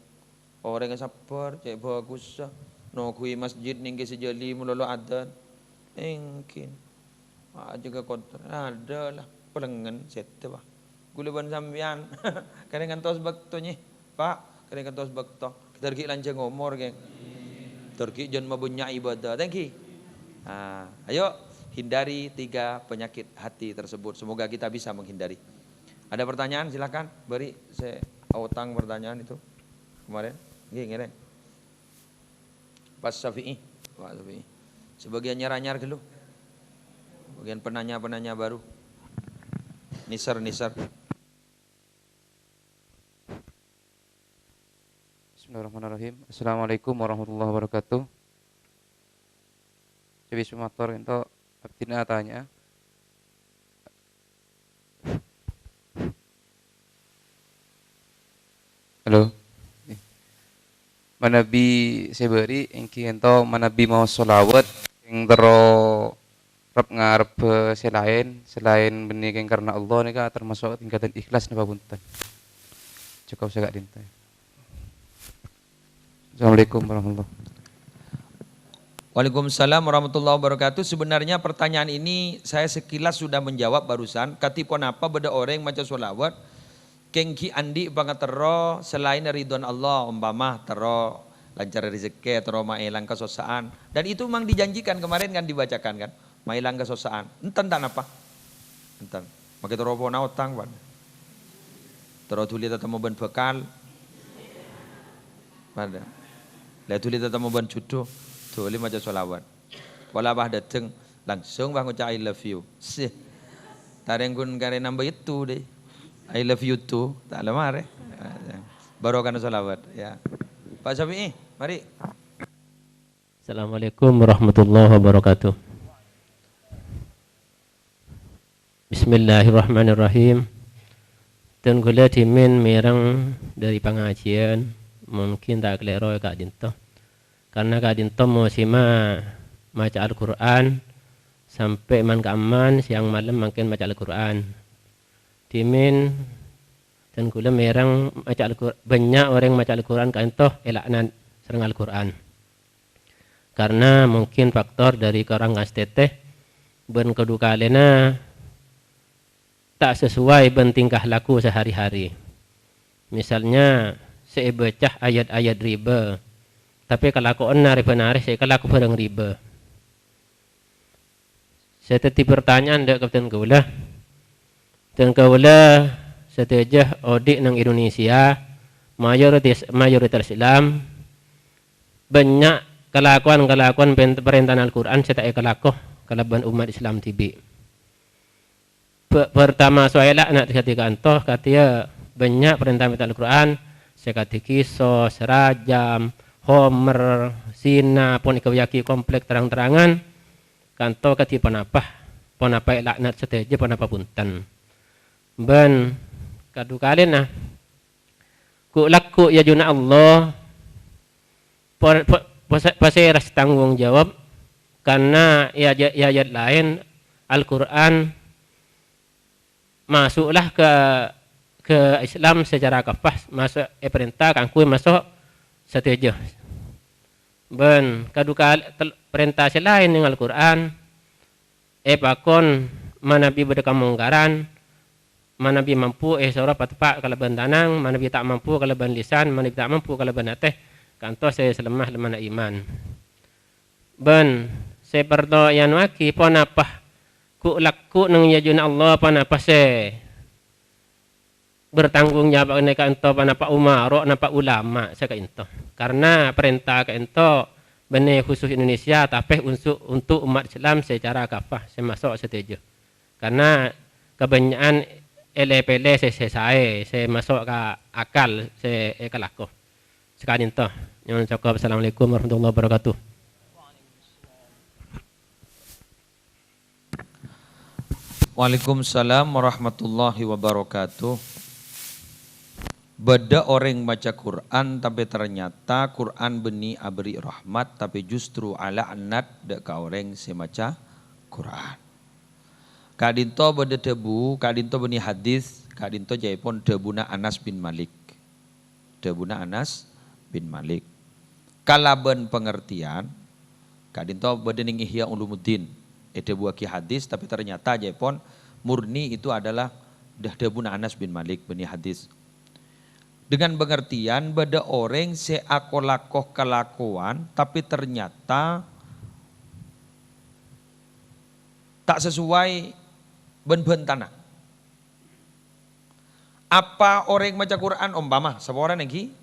Orèngnga sabbhâr, cè' bhâghussa. Noghuwi masjid nèngghi sè jhâli malolo adzan. Èngghi. Ah, jâgâ kontrol. Ada lah, pelengen, sèttè, Pak. Ghulâ bân sampèyan. Kèrèng ngantos bâkto, nyè. Pak, kèrèng ngantos bâkto. Kita ghi' lanjhâng omor, ghi. Tergi jân mabânnya' ibadah. Thank you. Ah, ayo, hindari tiga penyakit hati tersebut. Semoga kita bisa menghindari. Ada pertanyaan, silakan. Beri saya utang pertanyaan itu kemarin. Nggih, ngèrèng. Pas Syafi'i, Pak Syafi'i. Sebagiannya anyar ghâllu. Bagian penanya-penanya baru. Niser, niser. Bismillahirrahmanirrahim. Assalamualaikum warahmatullahi wabarakatuh. Ca'èpon mator ènto abdhina atanya. Halo. Manabi sè bâri' èngghi ènto manabi maos shalawat sè terro rep-ngarep sè laèn, sè laèn bânnè kèng karna Allah nèka tamaso' tingkatan ikhlas napa bhunten? Cokop sè ka'dinto. Assalamualaikum warahmatullahi. Waalaikumsalam warahmatullahi wabarakatuh. Sebenarnya pertanyaan ini saya sekilas sudah menjawab barusan. Kadhi ponapa bâdâ orèng maca shalawat kèng ghi' andi' pangaterro salaèn ridhona Allah, ompama terro lancar rejekkè, terro maèlang kasossa'an. Dan itu memang dijanjikan kemarin kan, dibacakan kan, maèlang kasossa'an. Enten ta' napa? Enten. Makè terro pona otang, Pak. Terro dhuli tatemmo bân bhâkal. Padâ. La dhuli tatemmo bân judhu. Dhuli maca shalawat. Pola pas dâteng, langsung pas ngoca' "I love you". Sih. Tarèng ghun karè nambâ itu deh. "I love you too". Ta' la marè. Barokana shalawat, ya. Pak Syafi'i, mari. Assalamualaikum warahmatullahi wabarakatuh. Bismillahirrahmanirrahim. Dhân ghulâ dhimèn mèreng dâri pangajiyân, mungkin ta' kalèro è ka'dinto. Karna ka'dinto mosimma maca Al-Qur'an, sampè' man-ka'amman, sèyang malem mangkèn maca Al-Qur'an. Dhimèn dhân ghulâ mèreng maca Al-Qur-, bânnya' orèng maca Al-Qur'an ka'dinto èla'nat sareng Al-Qur'an. Karna mungkin faktor dâri korang ngastètè bân kadukalèna ta' sesuai bân tingkah laku sehari-hari. Misalnya, sè èbâca ayat-ayat riba, tapè kalakowanna rè-bân arè sè èkalako bhârâng riba. Sè dhâddhi partanya'an dâ' ka dhân kaulâ, dhân kaulâ sadhâjâ odi' neng Indonesia, mayoritas, mayoritas Islam, bânnya' kalakowan-kalakowan pen-, parèntana Al-Qur'an sè ta' èkalako kalabân ommat Islam dhibi'. Bâ-, partama soè la na' dhâddhi kanto, kadhiyâ bânnya' parènta mènta Al-Qur'an, sè kadhi kisos, rajam, homer, zina, pon èghâbâyyâghi komplèk terang-terangan, kanto kadhi ponapa, ponapa èla'nat sadhâjâ, ponapa bhunten. Bân kadukalèna, ghu'-lagghu' è ajunna Allah, po-, po-, pose-, pasèra sè tanggung jawab, karna è aja-, è ayat laèn Al-Qur'an maso'la ka, ka Islam secara kafah, maso', èparènta kaangghuy maso' sadhâjâ. Bân kaduka tel-, parènta sè laèn neng Al-Qur'an, èpakon manabi bâdâ kamongkaran, manabi mampu èsoro pateppa' kalabân tanang, manabi ta' mampu kalabân lisan, manabi ta' mampu kalabân atè, kantos sè salemma-lemmana iman. Bân sè parlo èanowaghi, ponapa ghu'-lagghu' neng è ajunna Allah, ponapa sè bertanggung jawab ka'dinto, ponapa umaro, napa ulama sè ka'dinto. Karna parènta ka'dinto bânnè khusus Indonesia, tapè unsu-, untuk ommat Islam secara kafah, sè maso' sadhâjâ. Karna kabânnya'an èlè-pèlè sè, sè saè, sè maso' ka akal, sè èkalako. Saka'dinto. Nyo'on cokop. Assalamualaikum warahmatullahi wabarakatuh. Waalaikumsalam warahmatullahi wabarakatuh. Bâdâ orèng maca Qur'an, tapè ternyata Qur'an bânnè aberri' rahmat, tapè justru ala'nat dâ' ka orèng sè maca Qur'an. Ka'dinto bâdâ dhâbu, ka'dinto bânnè hadis, ka'dinto ca'èpon dhâbuna Anas bin Malik. Dhâbuna Anas bin Malik. Kalabân pangartèyan, ka'dinto bâdâ neng Ihya Ulumuddin, Èdhâbuwâghi hadis, tapè ternyata jâèpon murni itu adalah dhâ-, dhâbuna Anas bin Malik, bânnè hadis. Dengan pengertian bâdâ orèng sè ako-lako kalakowan, tapè ternyata ta' sesuai bân bhântana. Apa orèng maca Qur'an, ompama, saporana ènggi,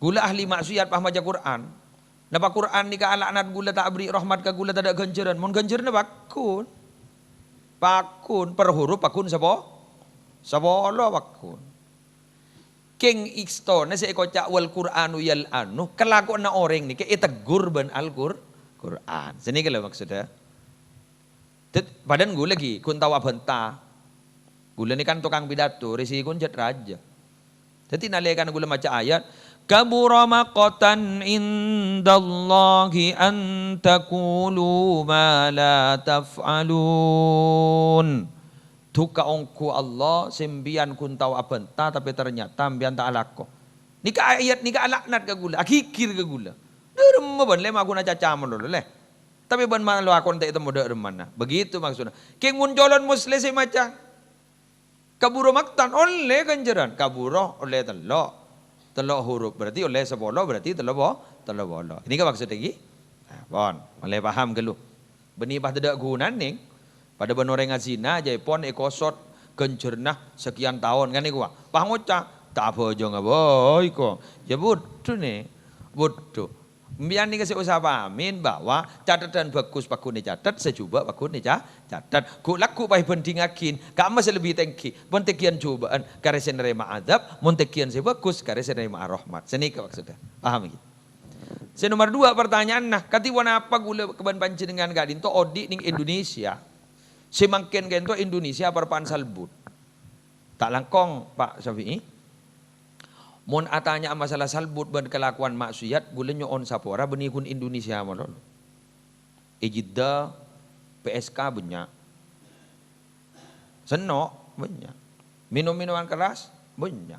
ghulâ ahli maksiat pas maca Qur'an. Napa Qur'an nèka alaknat ghulâ, ta' aberri' rahmat ka ghulâ, tadâ' ghânjhârân? Mon ghânjhârânna pagghun. Pagghun, per huruf pagghun sapo-, sapolo pagghun. Kèng èstona sè èkoca' "Wal Qur'anu yal'anu", kalakowanna orèng nèka ètegghur bân Al-Qur-, Qur'an. Sanèka lho maksoddhâ. Dâd-, padahal ghulâ ghi' ghun tao abhânta. Ghulâ nèka kan tokang pidato, rèsèkona jhât rajâ. Dâddhi nalèkana ghulâ maca ayat, "Kabura maqtan indallahi an taqulu ma la taf'alun." Duka ongghu Allah, sampèyan ghun tao abhânta, tapè ternyata sampèyan ta' alako. Nèka ayat nèka alaknat ka ghulâ, aghigghir ka ghulâ. Dhâremma bân lè ma' ghun acaca malolo, lè. Tapè bân ma-, lakon ta' ètemmo dhâ' remmana. Begitu maksudnya. Kèng mon calon Muslim sè maca. Kabura maqtan, ollè ghânjhârân. Kabura ollè tello'. Tello' huruf, berarti ollè sapolo, berarti tello po-, tello polo. Ini kan maksudnya ghi? Nah, pon. Mulai paham ghâllu. Bânnè pas tadâ' ghunana, nèng. Padâ bân orèng azina, jâèpon èkosot ghânjhârânna sakèyan taon, kan nèko, wa. Pas ngoca', "Ta' abhâjâng bhâi, ko." Ya, bhuddhu, nè. Bhuddhu. Sampèyan nèka sè osa pamèn bahwa catetan bhâghus pagghun ècatet, sè jhubâ' pagghun èca-, catet. Ghu-, lagghu' pas èbhândhingngaghi, ka'emma sè lebbi tèngghi. Mon tènggiyân jhubâ'ân, karè sè narèma adzâb, mon tènggiyân sè bhâghus, karè sè narèma rahmat. Sanèka maksodda. Paham, ghi? Sè nomer dua pertanyaanna, kadhi ponapa ghulâ bân panjhennengngan ka'dinto odi' nèng Indonesia? Sè mangkèn ka'dinto Indonesia parpa'an salbut. Ta' langkong, Pak Syafi'i. Mon atanya'a masalah salbut bân kalakowan maksiat, ghulâ nyo'on sapora bânnè ghun Indonesia malolo. È Jeddah, P S K bânnya'. Senno', bânnya'. Minum-minuman keras, bânnya'.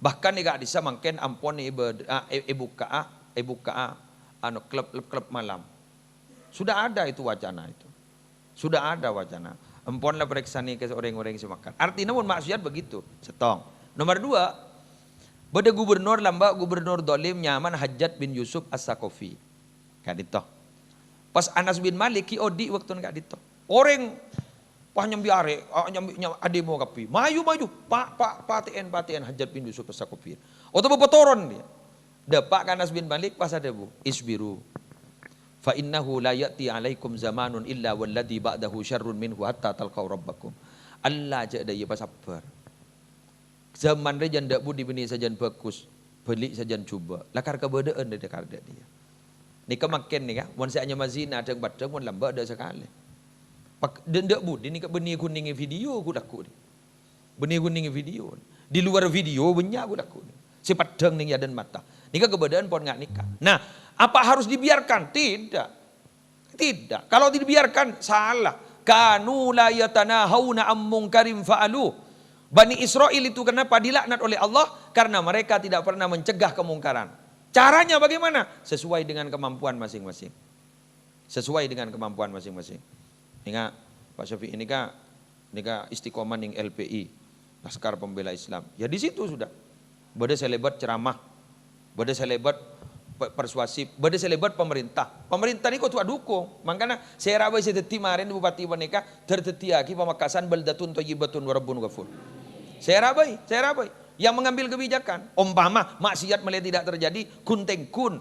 Bahkan è ka'dissa' mangkèn ampon èbâd-, a, è-, èbukka'a, èbukka'a, anu, klub, klub, klub malam. Sudah ada itu wacana itu. Sudah ada wacana. Ampon la parèksanè ka orèng-orèng sè makan. Artinya mon maksiat begitu. Sèttong. Nomor dua, bâdâ gubernur lambâ', gubernur dolim nyamana Hajjat bin Yusuf As-Saqafi. Ka'dinto. Pas Anas bin Malik ghi' odi' bâktona ka'dinto. Orèng pas nyambi arè, a, nyambi, nyam-, ademo kabbhi. "Maju, maju, pa-, pa-, patè'èn, patè'èn Hajjat bin Yusuf As-Saqafi." Otabâ patoron, dhiyâ. Dâpa' ka Anas bin Malik, pas adhâbu, "Isbiru. Fa innahu la ya'ti alaikum zamanun illa walladzi ba'dahu syarrun minhu hatta talqau rabbakum." Ella jhâ' dhâ' iyâ, pasabbhâr. Zaman rèya jân dâ' budi bânnè sajân bhâghus, bâli' sajân jhubâ'. Lakar kabâdâ'ân dhâ', dhâ', dhâ' iyâ. Nèka mangkèn nèka, mon sè anyama zina dhâng-paddhâng, mon lambâ' dhâ' sakalè. Pak-, dhâ', dâ' budi nèka bânnè ghun nèngè video ghu-, lagghu' nèka. Bânnè ghun nèngè video. Di luar video bânnya' ghu-, lagghu' nèka. Sè paddhâng nèng è adâ'na mata. Nèka kabâdâ'ân pon nga' nèka. Nah, apa harus dibiarkan? Tidak. Tidak. Kalau dibiarkan, salah. "Kanu la yatanahauna an munkarin fa'alu." Bani Israel itu kenapa dilaknat oleh Allah? Karena mereka tidak pernah mencegah kemungkaran. Caranya bagaimana? Sesuai dengan kemampuan masing-masing. Sesuai dengan kemampuan masing-masing. Nèka, Pak Syafi'i nèka, nèka istiqomah nèng L P I, Laskar Pembela Islam. Ya di situ sudah. Bâdâ sè lèbât ceramah, bâdâ sè lèbât pe-, persuasif, bâdâ sè lèbât pemerintah. Pemerintah nèko kodhu adukung. Mangkana sèra bhâi sè dhâddhi marèna Bupati panèka, dâr-, dhâddhiyâghi Pamekasan baldatun thayyibatun wa rabbun ghafur. Sèra bhâi, sèra bhâi. Yang mengambil kebijakan. Ompama maksiat malè tidak terjadi, ghun-tèngghun.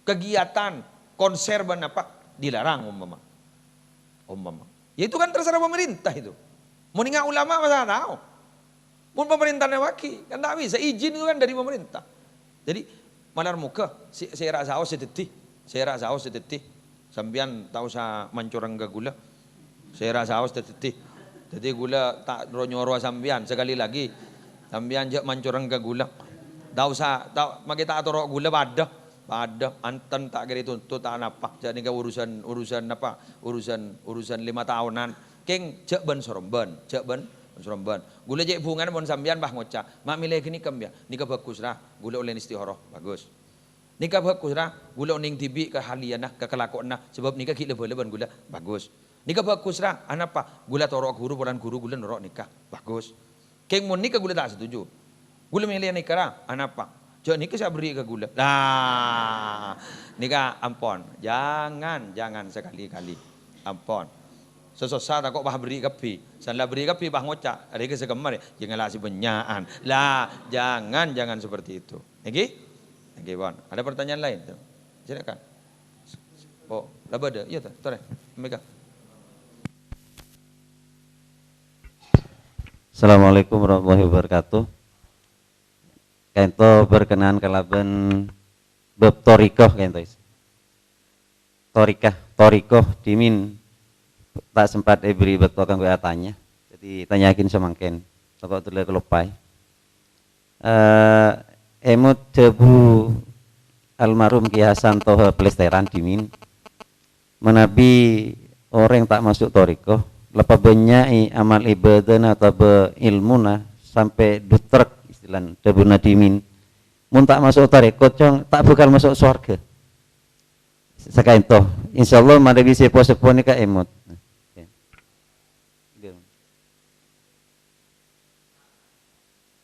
Kegiatan, konser bân apa, dilarang umpama. Umpama. Ya itu kan terserah pemerintah itu. Mon nènga ulama masa tao. Mon pemerintah nèwagi, kan ta' bisa. Izin itu kan dari pemerintah. Jadi, malar moga sè, sèra saos sè dhâddhi. Sèra saos sè dhâddhi. Sampèyan ta' osa mancoreng ka ghulâ. Sèra saos dhâddhi. Dhâddhi ghulâ ta' ro-nyoroa sampèyan. Sekali lagi, sampèyan jhâ' mancoreng ka ghulâ. Ta' osa, ta', makè ta' atoro' ghulâ padâ. Padâ, anten ta' kèra tuntut, ta' napa. Jhâ' nèka urusan, urusan apa? Urusan, urusan lima taonan. Kèng jhâ' bân-sorombân, jhâ' bân-sorombân. Ghulâ cè' bhungana mon sampèyan pas ngoca', "Ma' mèlè ghânèka, mbiya', nèka bhâghus, ra. Ghulâ ollè istikharah." Bhâghus. Nèka bhâghus, ra, ghulâ onèng dhibi' kahaliyanna, kakalakowanna, sabâb nèka ghi' la-bhâlâ bân ghulâ. Bhâghus. Nèka bhâghus, ra. Anapa? Ghulâ toro' ghuru, polana ghuru ghulâ noro' nèka. Bhâghus. Kèng mon nèka ghulâ ta' setuju. Ghulâ mèlè nèka, ra. Anapa? Jhâ' nèka sè aberri' ka ghulâ. Lah, nèka ampon. Jangan, jangan sekali-kali. Ampon. Sè sossa tako' pas aberri' kabbhi. San la aberri' kabbhi pas ngoca', "Arèya sè kemma, jhâ' ngala' sè bânnya'an." Lah, jangan, jangan seperti itu. Èngghi? Èngghi, pon. Ada pertanyaan lain, tuh? Silakan. Oh, la bâdâ. Iyâ, ta? Torè. Mèka. Assalamualaikum warahmatullahi wabarakatuh. Kaènto berkenaan kalabân bab thariqah kaènto, Is. Thariqah, thariqah dhimèn ta' sempat èberri' bâkto kaangghuy atanya. Dhâddhi tanya'aghin samangkèn. Tako' dhuli kaloppaè. Eh, èmot dhâbu almarhum Ki Hasan Toha Plèstèran dhimèn, manabi orèng ta' maso' thariqah, la pabânnya'è amal ibadahna otabâ èlmona sampè' dutrek, istilana dhâbuna dhimèn. Mon ta' maso' thariqah, cong, ta' bhâkal maso' sowarghâ. Sakaènto, insyaallah manabi seppo-seppo nèka èmot.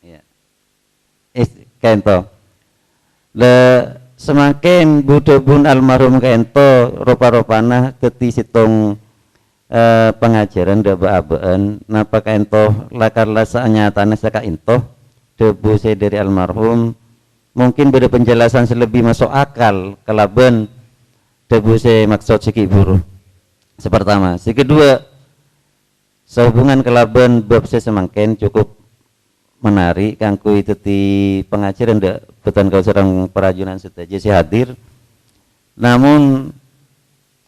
Iyâ. Is-, kaènto. La, samangkèn bu-dhâbuna almarhum kaènto ropa-ropana dhâddhi sèttong, eh, pangajhârân dhâ'-abâ'ân. Napa kaènto la karna sanyatana sakaènto dhâbu sè dhâri almarhum, mungkin bâdâ penjelasan sè lebbi maso' akal kalabân dhâbu sè maksod sè ghi' bhuru. Sè partama. Sè kedua, sehubungan kalabân bab sè samangkèn cukup menarik kaangghuy dhâddhi pangajhârân dhâ' bhâdhân kaulâ sareng parajunanna sadhâjâ sè hadir. Namong,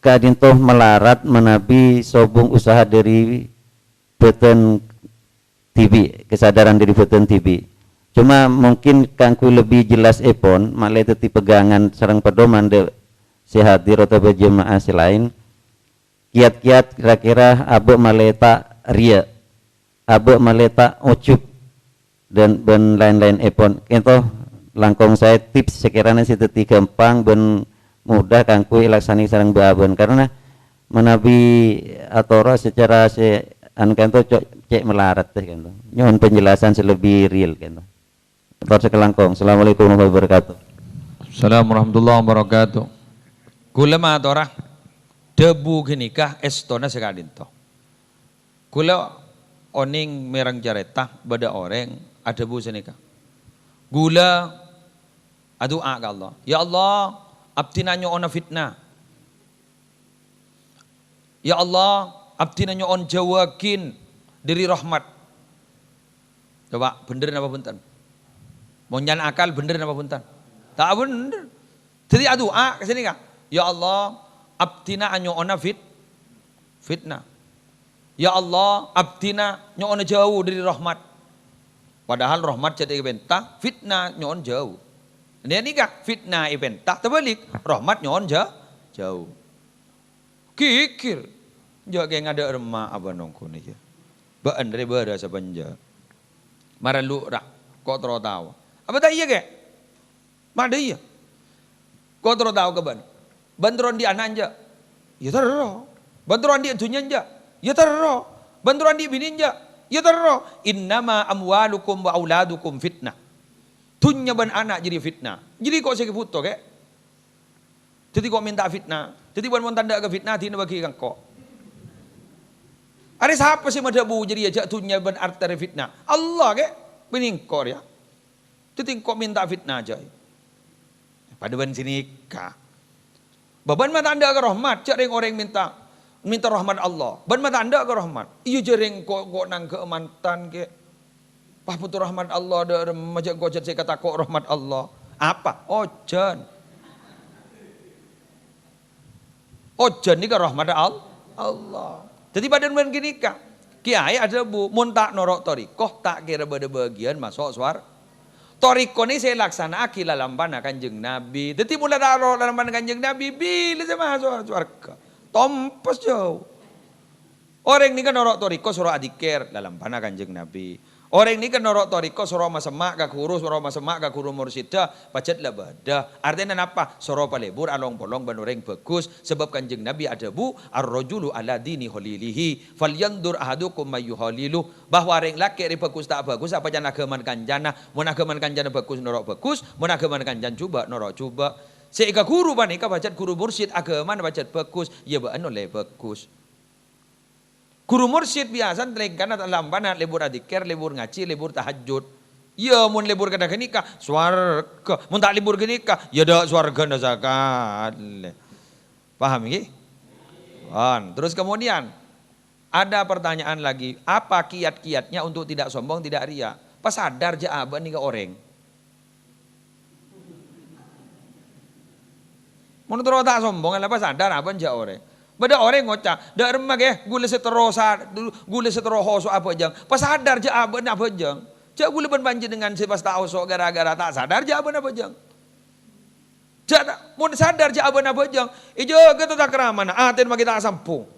ka'dinto malarat manabi sobung usaha dhâri bhâdhân dhibi', kesadaran dhâri bhâdhân dhibi'. Coma mungkin kaangghuy lebbi jellasèpon, malè dhâddhi pegangan sareng pedoman dhâ' sè hadir otabâ jemaah sè laèn, kèyat-kèyat kèra-kèra abâ' malè ta' riya', abâ' malè ta' ojub, dan, bân laèn-laènèpon. Kaènto langkong saè tips sè kèrana sè dhâddhi ghâmpang bân mudah kaangghuy èlaksanè sareng bâ'-abâ'ân. Karna manabi atora sacara sè, anu, kaènto co-, cè' malarat, dâ, kaènto. Nyo'on penjelasan sè lebbi real, kaènto. Ator sè kalangkong. Assalamualaikum warahmatullahi wabarakatuh. Assalamualaikum warahmatullahi wabarakatuh. Kaulâ matora, dhâbu ghânèka èstona sè ka'dinto. Kaulâ onèng mèreng carèta bâdâ orèng adhâbu sanèka, "Kaulâ adu'a ka Allah, 'Ya Allah, abdhina nyo'ona fitna. Ya Allah, abdhina nyo'on jhâuwâghin dhâri rahmat.'" Coba, bhender napa bhunten? Mon nyana akal, bhender napa bhunten? Ta' bhender. Dhâddhi adu'a ka sanèka, "Ya Allah, abdhina anyo'ona fit-, fitna. Ya Allah, abdhina nyo'ona jhâu dhâri rahmat." Padahal rahmat jhâ' èpènta, fitna nyo'on jhâu. Nèka fitna èpènta, tabâlik, rahmat nyo'on jhâ-, jhâu. Ghighir. Jhâ' kè ngadâ' remma abâ' nongghuna, iyâ. Bâ'ân rè bârâ' sapanjâ. Mara lu ra, ko' terro tao. Apa ta' iyâ, kè? Madâ iyâ. Ko' terro tao ka bâ'ân. Bâ'ân terro andi' ana' enjâ'? Iyâ terro. Bâ'ân terro andi' dhunnya enjâ'? Iyâ terro. Bâ'ân terro andi' binè enjâ'? Iyâ terro. "Innama amwalukum wa auladukum fitnah." Dhunnya bân ana' jârèya fitna. Jârèya ko' sè èbhuto, kè? Dhâddhi ko' mènta fitna. Dhâddhi bân mon ta' endâ' ka fitna, dhina bâghi ka engko'. Arè sapa sè madhâbu jârèya jhâ' dhunnya bân arta rè fitna? Allah, kè? Bânnè engko' rèya. Dhâddhi engko' mènta fitna jhâ'. Padâ bân sanèka. Bâ-, bân ma' ta' endâ' ka rahmat, jhâ' rèng-orèng mènta, mènta rahmat Allah. Bân ma' ta' endâ' ka rahmat. Iyâ jhâ' rèng ko', ko' nangghâ'â mantan, kè. Pas bhuto rahmat Allah, dâ' remma jhâ' engko' jhât sè katako' rahmat Allah. Apa? Ojhân. Ojhân nèka rahmat Al-, Allah. Dhâddhi padâ bân ghânèka. Kèyaè adhâbu, "Mon ta' noro' thariqah, ta' kèra bâdâ bâgiyân maso' sowar-, thariqah nè sè èlaksana'aghi lalampana Kanjeng Nabi." Dhâddhi mon la ta' noro' lalampana Kanjeng Nabi, bilâ sè maso' sowarghâ? Tompes jhâu. Orèng nèka noro' thariqah soro adzikir, lalampana Kanjeng Nabi. Orèng nèka noro' thariqah, soro masemma' ka ghuru, soro masemma' ka ghuru mursyidda, pajhât la bâdâ. Artèna napa? Soro palebur along-polong bân orèng bhâghus. Sabâb Kanjeng Nabi adhâbu, "Ar-rajulu ala dini khalilihi, falyanzur ahadukum may yukhalilu." Bahwa rèng lakè' rè bhâghus ta' bhâghus apa can aghâmana kancana. Mon aghâmana kancana bhâghus, noro' bhâghus. Mon aghâmana kancana jhubâ', noro' jhubâ'. Sè èkaghuru panèka pajhât ghuru mursyid, aghâmana pajhât bhâghus, iyâ bâ'ân ollè bhâghus. Ghuru mursyid biyasana lèngkana ta' lampana lebur adzikir, lebur ngajhi, lebur tahajjud. Iyâ, mon lebur kadhâng ghânèka, sowarga. Mon ta' lebur ghânèka, iyâ dâ' sowargana sakalè. Paham, ghi? Pon. Terus kemudian, ada pertanyaan lagi, apa kiat-kiatnya untuk tidak sombong, tidak riya? Pas sadar jâ' abâ' nèka orèng. Mon terro ta' sombong, la pas sadar abâ' jâ' orèng. Bâdâ orèng ngoca', "Dâ' remma, ghi, ghulâ sè terro sa-, ghulâ sè terro hoso' abhâjâng." Pas sadar jâ' abâ'na abhâjâng. Jâ' ghulâ bân panjhennengngan sè pas ta' hoso' gara-gara ta' sadar jâ' abâ'na abhâjâng. Jâ' ta-, mon sadar jâ' abâ'na abhâjâng, èjâgâ tata kramana, atèna maghi ta' sambhung.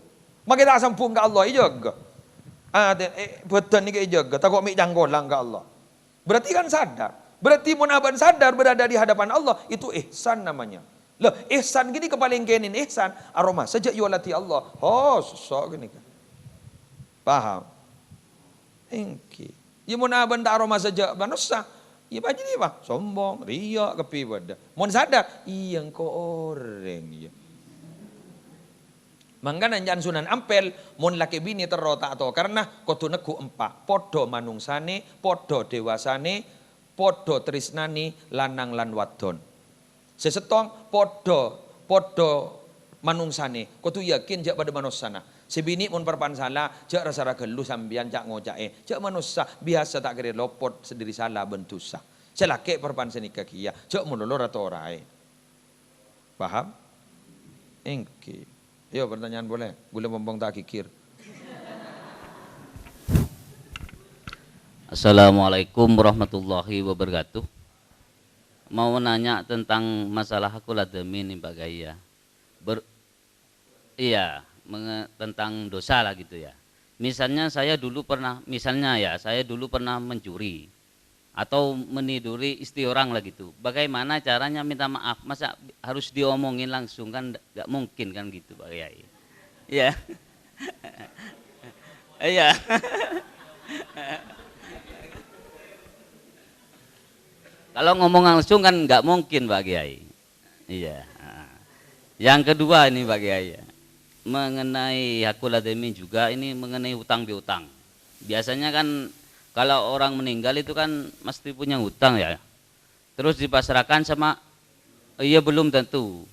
Maghi ta' sambhung ka Allah, èjâgâ. Atè-, eh, bhâdhân nèka èjâgâ, tako' mè' cangkolang ka Allah. Berarti kan sadar. Berarti mon abâ'na sadar berada di hadapan Allah, itu ihsan namanya. Lah, ihsan ghânèka palèng kènèng ihsan, aromasa jâ' èoladhi Allah. Hoso' ghânèka. Paham? Èngghi. Iyâ, mon abâ'na ta' aromasa jâ' manossa, iyâ, panjhennengngan apa? Sombong, riya, kabbhi bâdâ. Mon sadar, iyâ, engko' orèng, iyâ. Mangkana ènjâ'ân Sunan Ampel, mon lakè binè terro ta' tokarna, kodhu neggu' empa', padâ manongsanè, padâ dewasana, padâ trèsnana lanang lan wadon. Sè sèttong, padâ, padâ manongsanè, kodhu yakin jâ' padâ manossana. Sè binè' mon parpan sala, jâ' ra-sara ghâllu sampèyan ca'-ngoca'è, jâ' manossa, biyasa ta' kèra lopot dhâri sala bân dhusa. Sè lakè' parpan sanèka kèya, jâ' malolo ra-tora'è. Paham? Èngghi. Yo, pertanyaan boleh. Ghulâ mompong ta' ghighir. Assalamualaikum warahmatullahi wabarakatuh. Mau nanya tentang masalah hakul adami nih, Pak Kiai, ya. Ber-, iya, menge-, tentang dosa lah gitu ya. Misalnya saya dulu pernah, misalnya ya, saya dulu pernah mencuri atau meniduri istri orang lah gitu. Bagaimana caranya minta maaf? Masa harus diomongin langsung kan nggak, nggak mungkin kan gitu, Pak Kiai. Iya. Iya. Kalau ngomong langsung kan nggak mungkin, Pak Kiai. Iya, heeh. Yang kedua ini, Pak Kiai, ya. Mengenai hakul adami juga ini mengenai utang piutang. Biasanya kan kalau orang meninggal itu kan mesti punya utang ya. Terus dipasrahkan sama, iya, belum tentu.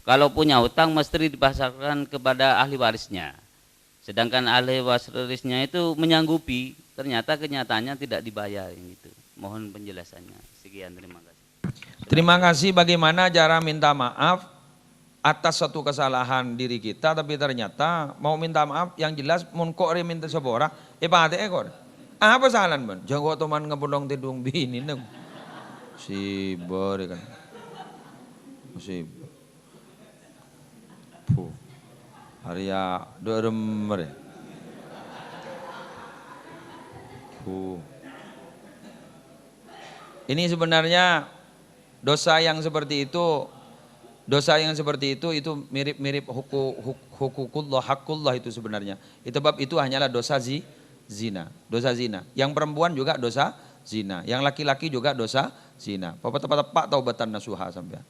Kalau punya utang mesti dipasrahkan kepada ahli warisnya. Sedangkan ahli warisnya itu menyanggupi, ternyata kenyataannya tidak dibayar gitu. Mohon penjelasannya. Sekian, terima kasih. Terima kasih. Bagaimana cara minta maaf atas satu kesalahan diri kita, tapi ternyata mau minta maaf, yang jelas mon ko' rè minta sapora, èpatè'è ko'. Apa salana, bân? Jâ' ko' toman ngapolong tèdung binèna. Sibâ rè kan. Sibâ. Puh. Arèya dâ' remma rè. Puh. Ini sebenarnya dosa yang seperti itu, dosa yang seperti itu, itu mirip-mirip huku-, huk-, hukukullah, hakullah itu sebenarnya. Itu bab itu hanyalah dosa zi-, zina, dosa zina. Yang perempuan juga dosa zina, yang laki-laki juga dosa zina. Papa teppa'-teppa' taubatan nasuha sampèyan.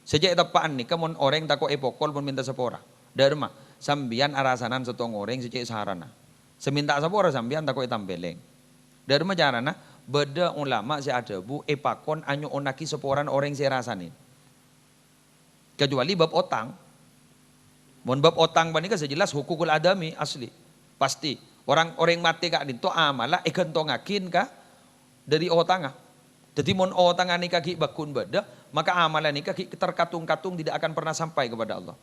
Sè cè' teppa'an nèka mon orèng tako' èpokol mon mènta sapora. Dâ' remma, sampèyan arasanan sèttong orèng sè cè' sarana. Sè mènta sapora sampèyan tako' ètampèlèng. Dâ' remma carana, bâdâ ulama sè adhâbu èpakon anyo'onnaghi saporana orèng sè èrasanè. Kecuali bab otang. Mon bab otang panèka sè jelas hukukul adami asli. Pasti. Orang, orèng matè ka'dinto amalla èghântongaghi ka dâri otangnga. Dhâddhi mon otangnga nèka ghi' bhâghun bâdâ, maka amalla nèka ghi' terkatung-katung tidak akan pernah sampai kepada Allah.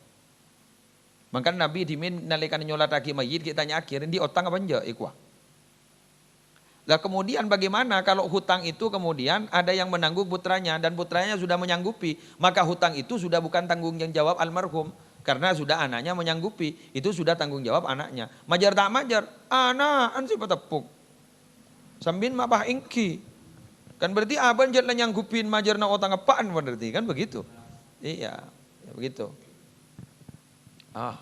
Mangkana Nabi dhimèn nalèkana nyolataghi mayyit ghi' tanya'aghi, "Rèndi' otang apa enjâ'?" èkowa. Lah, kemudian bagaimana kalau hutang itu kemudian ada yang menanggung putranya dan putranya sudah menyanggupi, maka hutang itu sudah bukan tanggung jawab almarhum karena sudah anaknya menyanggupi, itu sudah tanggung jawab anaknya. Majâr ta' majâr, ana'na sè pateppok. Sambiyan ma' pas ènggi. Kan berarti abâ'na jhâ' la nyanggubbhi majârna otang eppa'na berarti, kan begitu? Iya, ya begitu. Ah,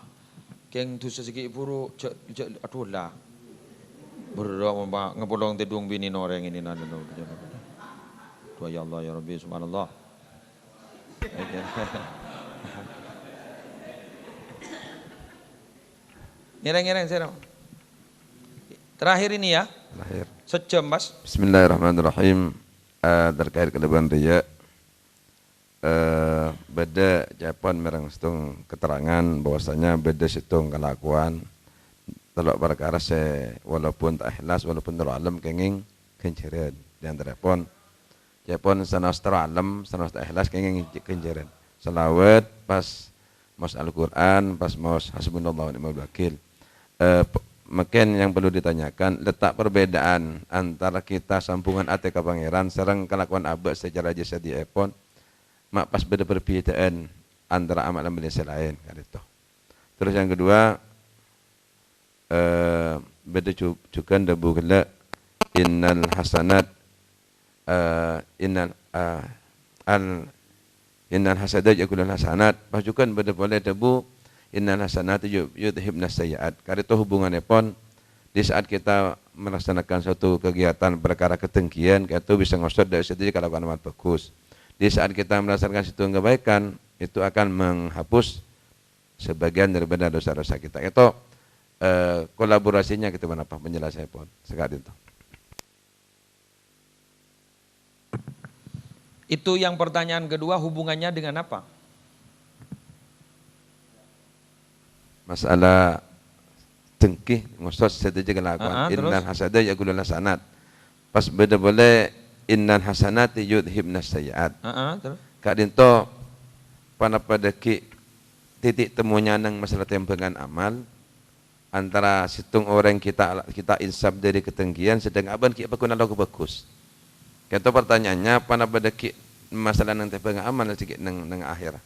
kèng dhusa sè ghi' bhuru, jhâ', jhâ', adhu la. Berrâ' mon pa-, ngapolong tèdung binèna orèng ini, nah, nah, nah, nah. Duh, ya Allah, ya Rabbi, subhanallah. Ngèrèng-ngèrèng, sèra. Terakhir ini ya. Terakhir. Sejam, Mas. Bismillahirrahmanirrahim. Eh, terkait kalabân riya, eh, bâdâ ca'èpon mèreng sèttong keterangan bahwasanya bâdâ sèttong kalakowan tello' parkara sè walaupun ta' ikhlas, walaupun terro alem kèngèng ghânjhârân. Di antarèpon, ca'èpon sanaos terro alem, sanaos ta' ikhlas kèngèng ghânjhârân. Shalawat pas maos Al-Qur'an, pas maos hasbunallahu wa ni'mal wakil. Eh, p-, mungkin yang perlu ditanyakan, letak perbedaan antara kita sambungan atè ka Pangèran sareng kalakowan abâ' secara jasadi èpon, ma' pas bâdâ perbedaan antara amal amallè sè laèn, ka'dinto. Terus yang kedua, eh, bâdâ ju-, jhughân dhâbu ghellâ', "Innal hasanat, eh, innal, eh, al-, innal hasanat yudhibnal hasanat." Pas jhughân bâdâ polè dhâbu, "Innal hasanat yu-, yudhibnas sayyi'at." Ka'dinto hubunganèpon, di saat kita melaksanakan suatu kegiatan perkara kedengkian, itu bisa ngosot dari situ kalau amal bagus. Di saat kita melaksanakan sèttong kebaikan, itu akan menghapus sebagian daripada dosa-dosa kita. Itu, eh, kolaborasinya gitu, napa penjelasannya pon? Saka'dinto. Itu yang pertanyaan kedua hubungannya dengan apa? Masalah dengki, ngosot sadhâjâ kalakowan. Ah, ah, terus? Innal hasada ya'kulul hasanat. Pas bâdâ polè, "Innal hasanati yudhibnas sayyi'at." Heeh, terus? Ka'dinto, ponapa dhâggi' titik temunya neng masalah tèmbhângan amal antara sèttong orèng kita, kita insaf dâri kadengkian, sedangkan abâ'na ghi' paggun alako bhâghus. Ka'dinto pertanyaannya, ponapa dhâggi' masalah neng tèmbhângan amal dhâggi' neng, neng akhèr?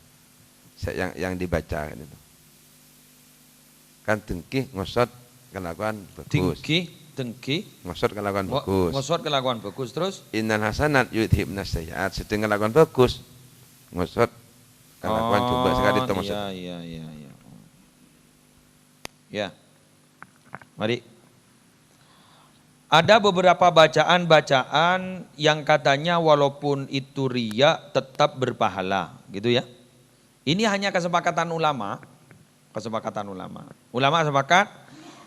Sè yang, yang dibaca ka'dinto. Kan dengki ngosot kalakowan bhâghus. Dengki, dengki. Ngosot kalakowan bhâghus. Ngosot kalakowan bhâghus, terus? Innal hasanat yudhibnas sayyi'at. Sedheng kalakowan bhâghus. Ngosot kalakowan jhubâ' saka'dinto ngosot. Oh, iya, iya, iya, iya. Ya. Mari. Ada beberapa bacaan-bacaan yang katanya walaupun itu riya tetap berpahala, gitu ya. Ini hanya kesepakatan ulama, kesepakatan ulama. Ulama sepakat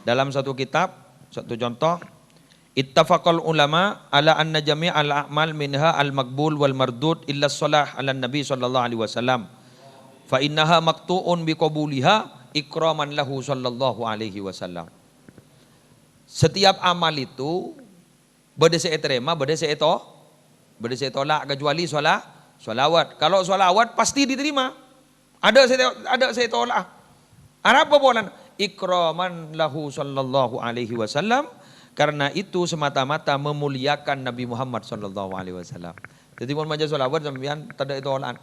dalam satu kitab, satu contoh, "Ittafaqal ulama ala anna jami'al a'mal minha al-maqbul wal mardud illa shalah ala Nabi sallallahu alaihi wasallam. Fa innaha maqtu'un bi qabuliha ikraman lahu sallallahu alaihi wasallam." Setiap amal itu bâdâ sè ètarèma, bâdâ sè èto-, bâdâ sè ètolak, kecuali shola-, sholawat. Kalau sholawat pasti diterima. Adâ' sè, adâ' sè ètolak. Arapa polana? Ikraman lahu sallallahu alaihi wasallam, karena itu semata-mata memuliakan Nabi Muhammad sallallahu alaihi wasallam. Dhâddhi, mon maca sholawat sampèyan tadâ' ètolak.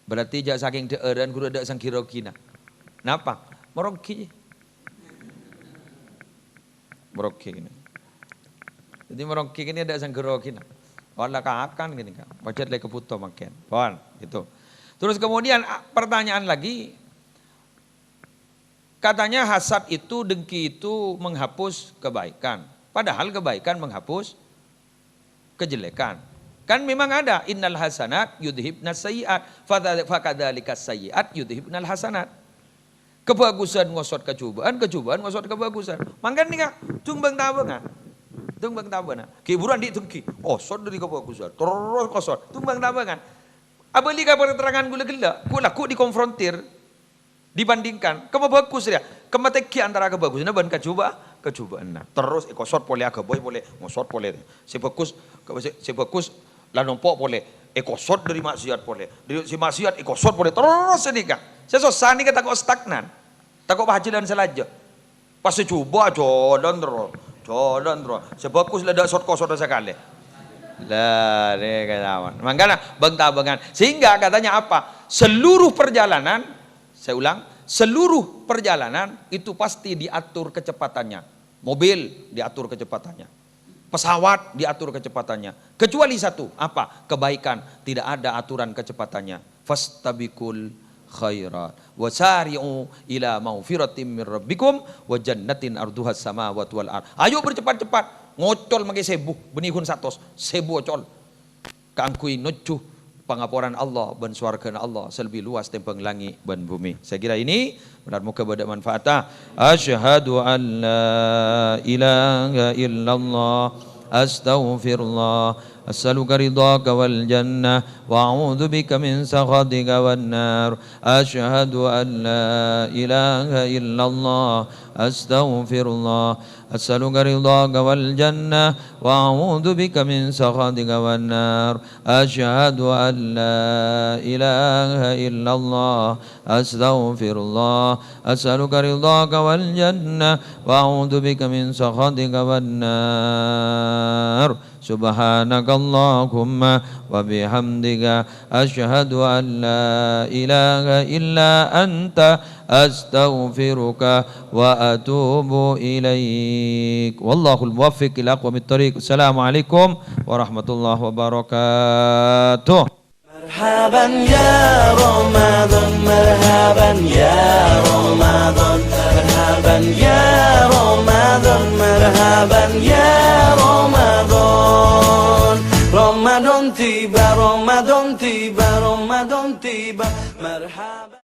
Berarti jhâ' sakèng dhâ'ârân ghuru adâ' sè ghi-rogina. Napa? Maroghi. Maroghi kènè. Dhâddhi maroghi kènè adâ' sè ghi-rogina. Wala kakan kènè, Kak. Pajhât lè kabhuto mangkèn. Pon, gitu. Terus kemudian, a-, pertanyaan lagi, katanya hasad itu, dengki itu menghapus kebaikan. Padahal kebaikan menghapus kejelekan. Kan memang ada, "Innal hasanat yudhibnas sayyi'at, fadza-, fakadzalikas sayyi'at yudhibnal hasanat." Kabhâghusân ngosot kajhubâ'ân, kajhubâ'ân ngosot kabhâghusân. Mangkana nèka, dung bâng-tabângan. Dung bâng-tabângan. Ghi' buru andi' dengki, osot dâri kabhâghusân, terros kosot. Dung bâng-tabângan. Abâli ka paterrangan ghulâ ghellâ', ghu-, lagghu' dikonfrontir. Dibandingkan, kemma bhâghus rèya, kemma tèngghi antara kabhâghusânna bân kajhubâ-, kajhubâ'ânna. Terros èkosot polè, aghâbây polè, ngosot polè. Sè bhâghus, sè, sè bhâghus la nompo' polè, èkosot dâri ma'siyat polè. Dâri sè ma'siyat èkosot polè. Terros sanèka. Sè sossa nèka tako' stagnan. Tako' pas ajhâlân salajâ. Pas sè jhubâ' ajhâlân terros, ajhâlân terros. Sè bhâghus la dâ' sot-kosot sakalè. La, nèka mawon. Mangkana bâng-tabângan. Sehingga katanya apa? Seluruh perjalanan Saya ulang, seluruh perjalanan itu pasti diatur kecepatannya. Mobil diatur kecepatannya. Pesawat diatur kecepatannya. Kecuali satu, apa? Kebaikan, tidak ada aturan kecepatannya. Fastabiqul khairat. Wasari'u ila maghfiratin min rabbikum wa jannatin arduhas samawati wal ard. Ayo bercepat-cepat. Ngocol mangkè sèbu, bânnè ghun satos, sèbu ocol. Kaangghuy nojjhu pangaporan Allah bân sowarghâna Allah sè lebbi lowassa tèmbhâng langngè' bân bhumè. Saya kira ini benar, moga bâdâ manfaatnya. Asyhadu an la ilaha illallah, astaghfirullah, as'aluka ridhaka wal jannah, wa a'udzu bika min sakhatika wan nar. Asyhadu an la ilaha illallah, astaghfirullah, as'aluka ridhaka wal jannah, wa a'udzu bika min sakhatika wan nar. Asyhadu an la ilaha illallah, astaghfirullah, as'aluka ridhaka wal jannah, wa a'udzu bika min sakhatika wan nar. Subhanakallahumma wa bihamdika, asyhadu an la ilaha illa anta, astaghfiruka wa atubu ilaik. Wallahul muwaffiq ila aqwamit thariq. Assalamualaikum warahmatullahi wabarakatuh. Marhaban ya Ramadan, marhaban ya Ramadan, marhaban ya Ramadan, marhaban ya Ramadan. Ramadan tiba, Ramadan tiba, Ramadan tiba. Marhaban.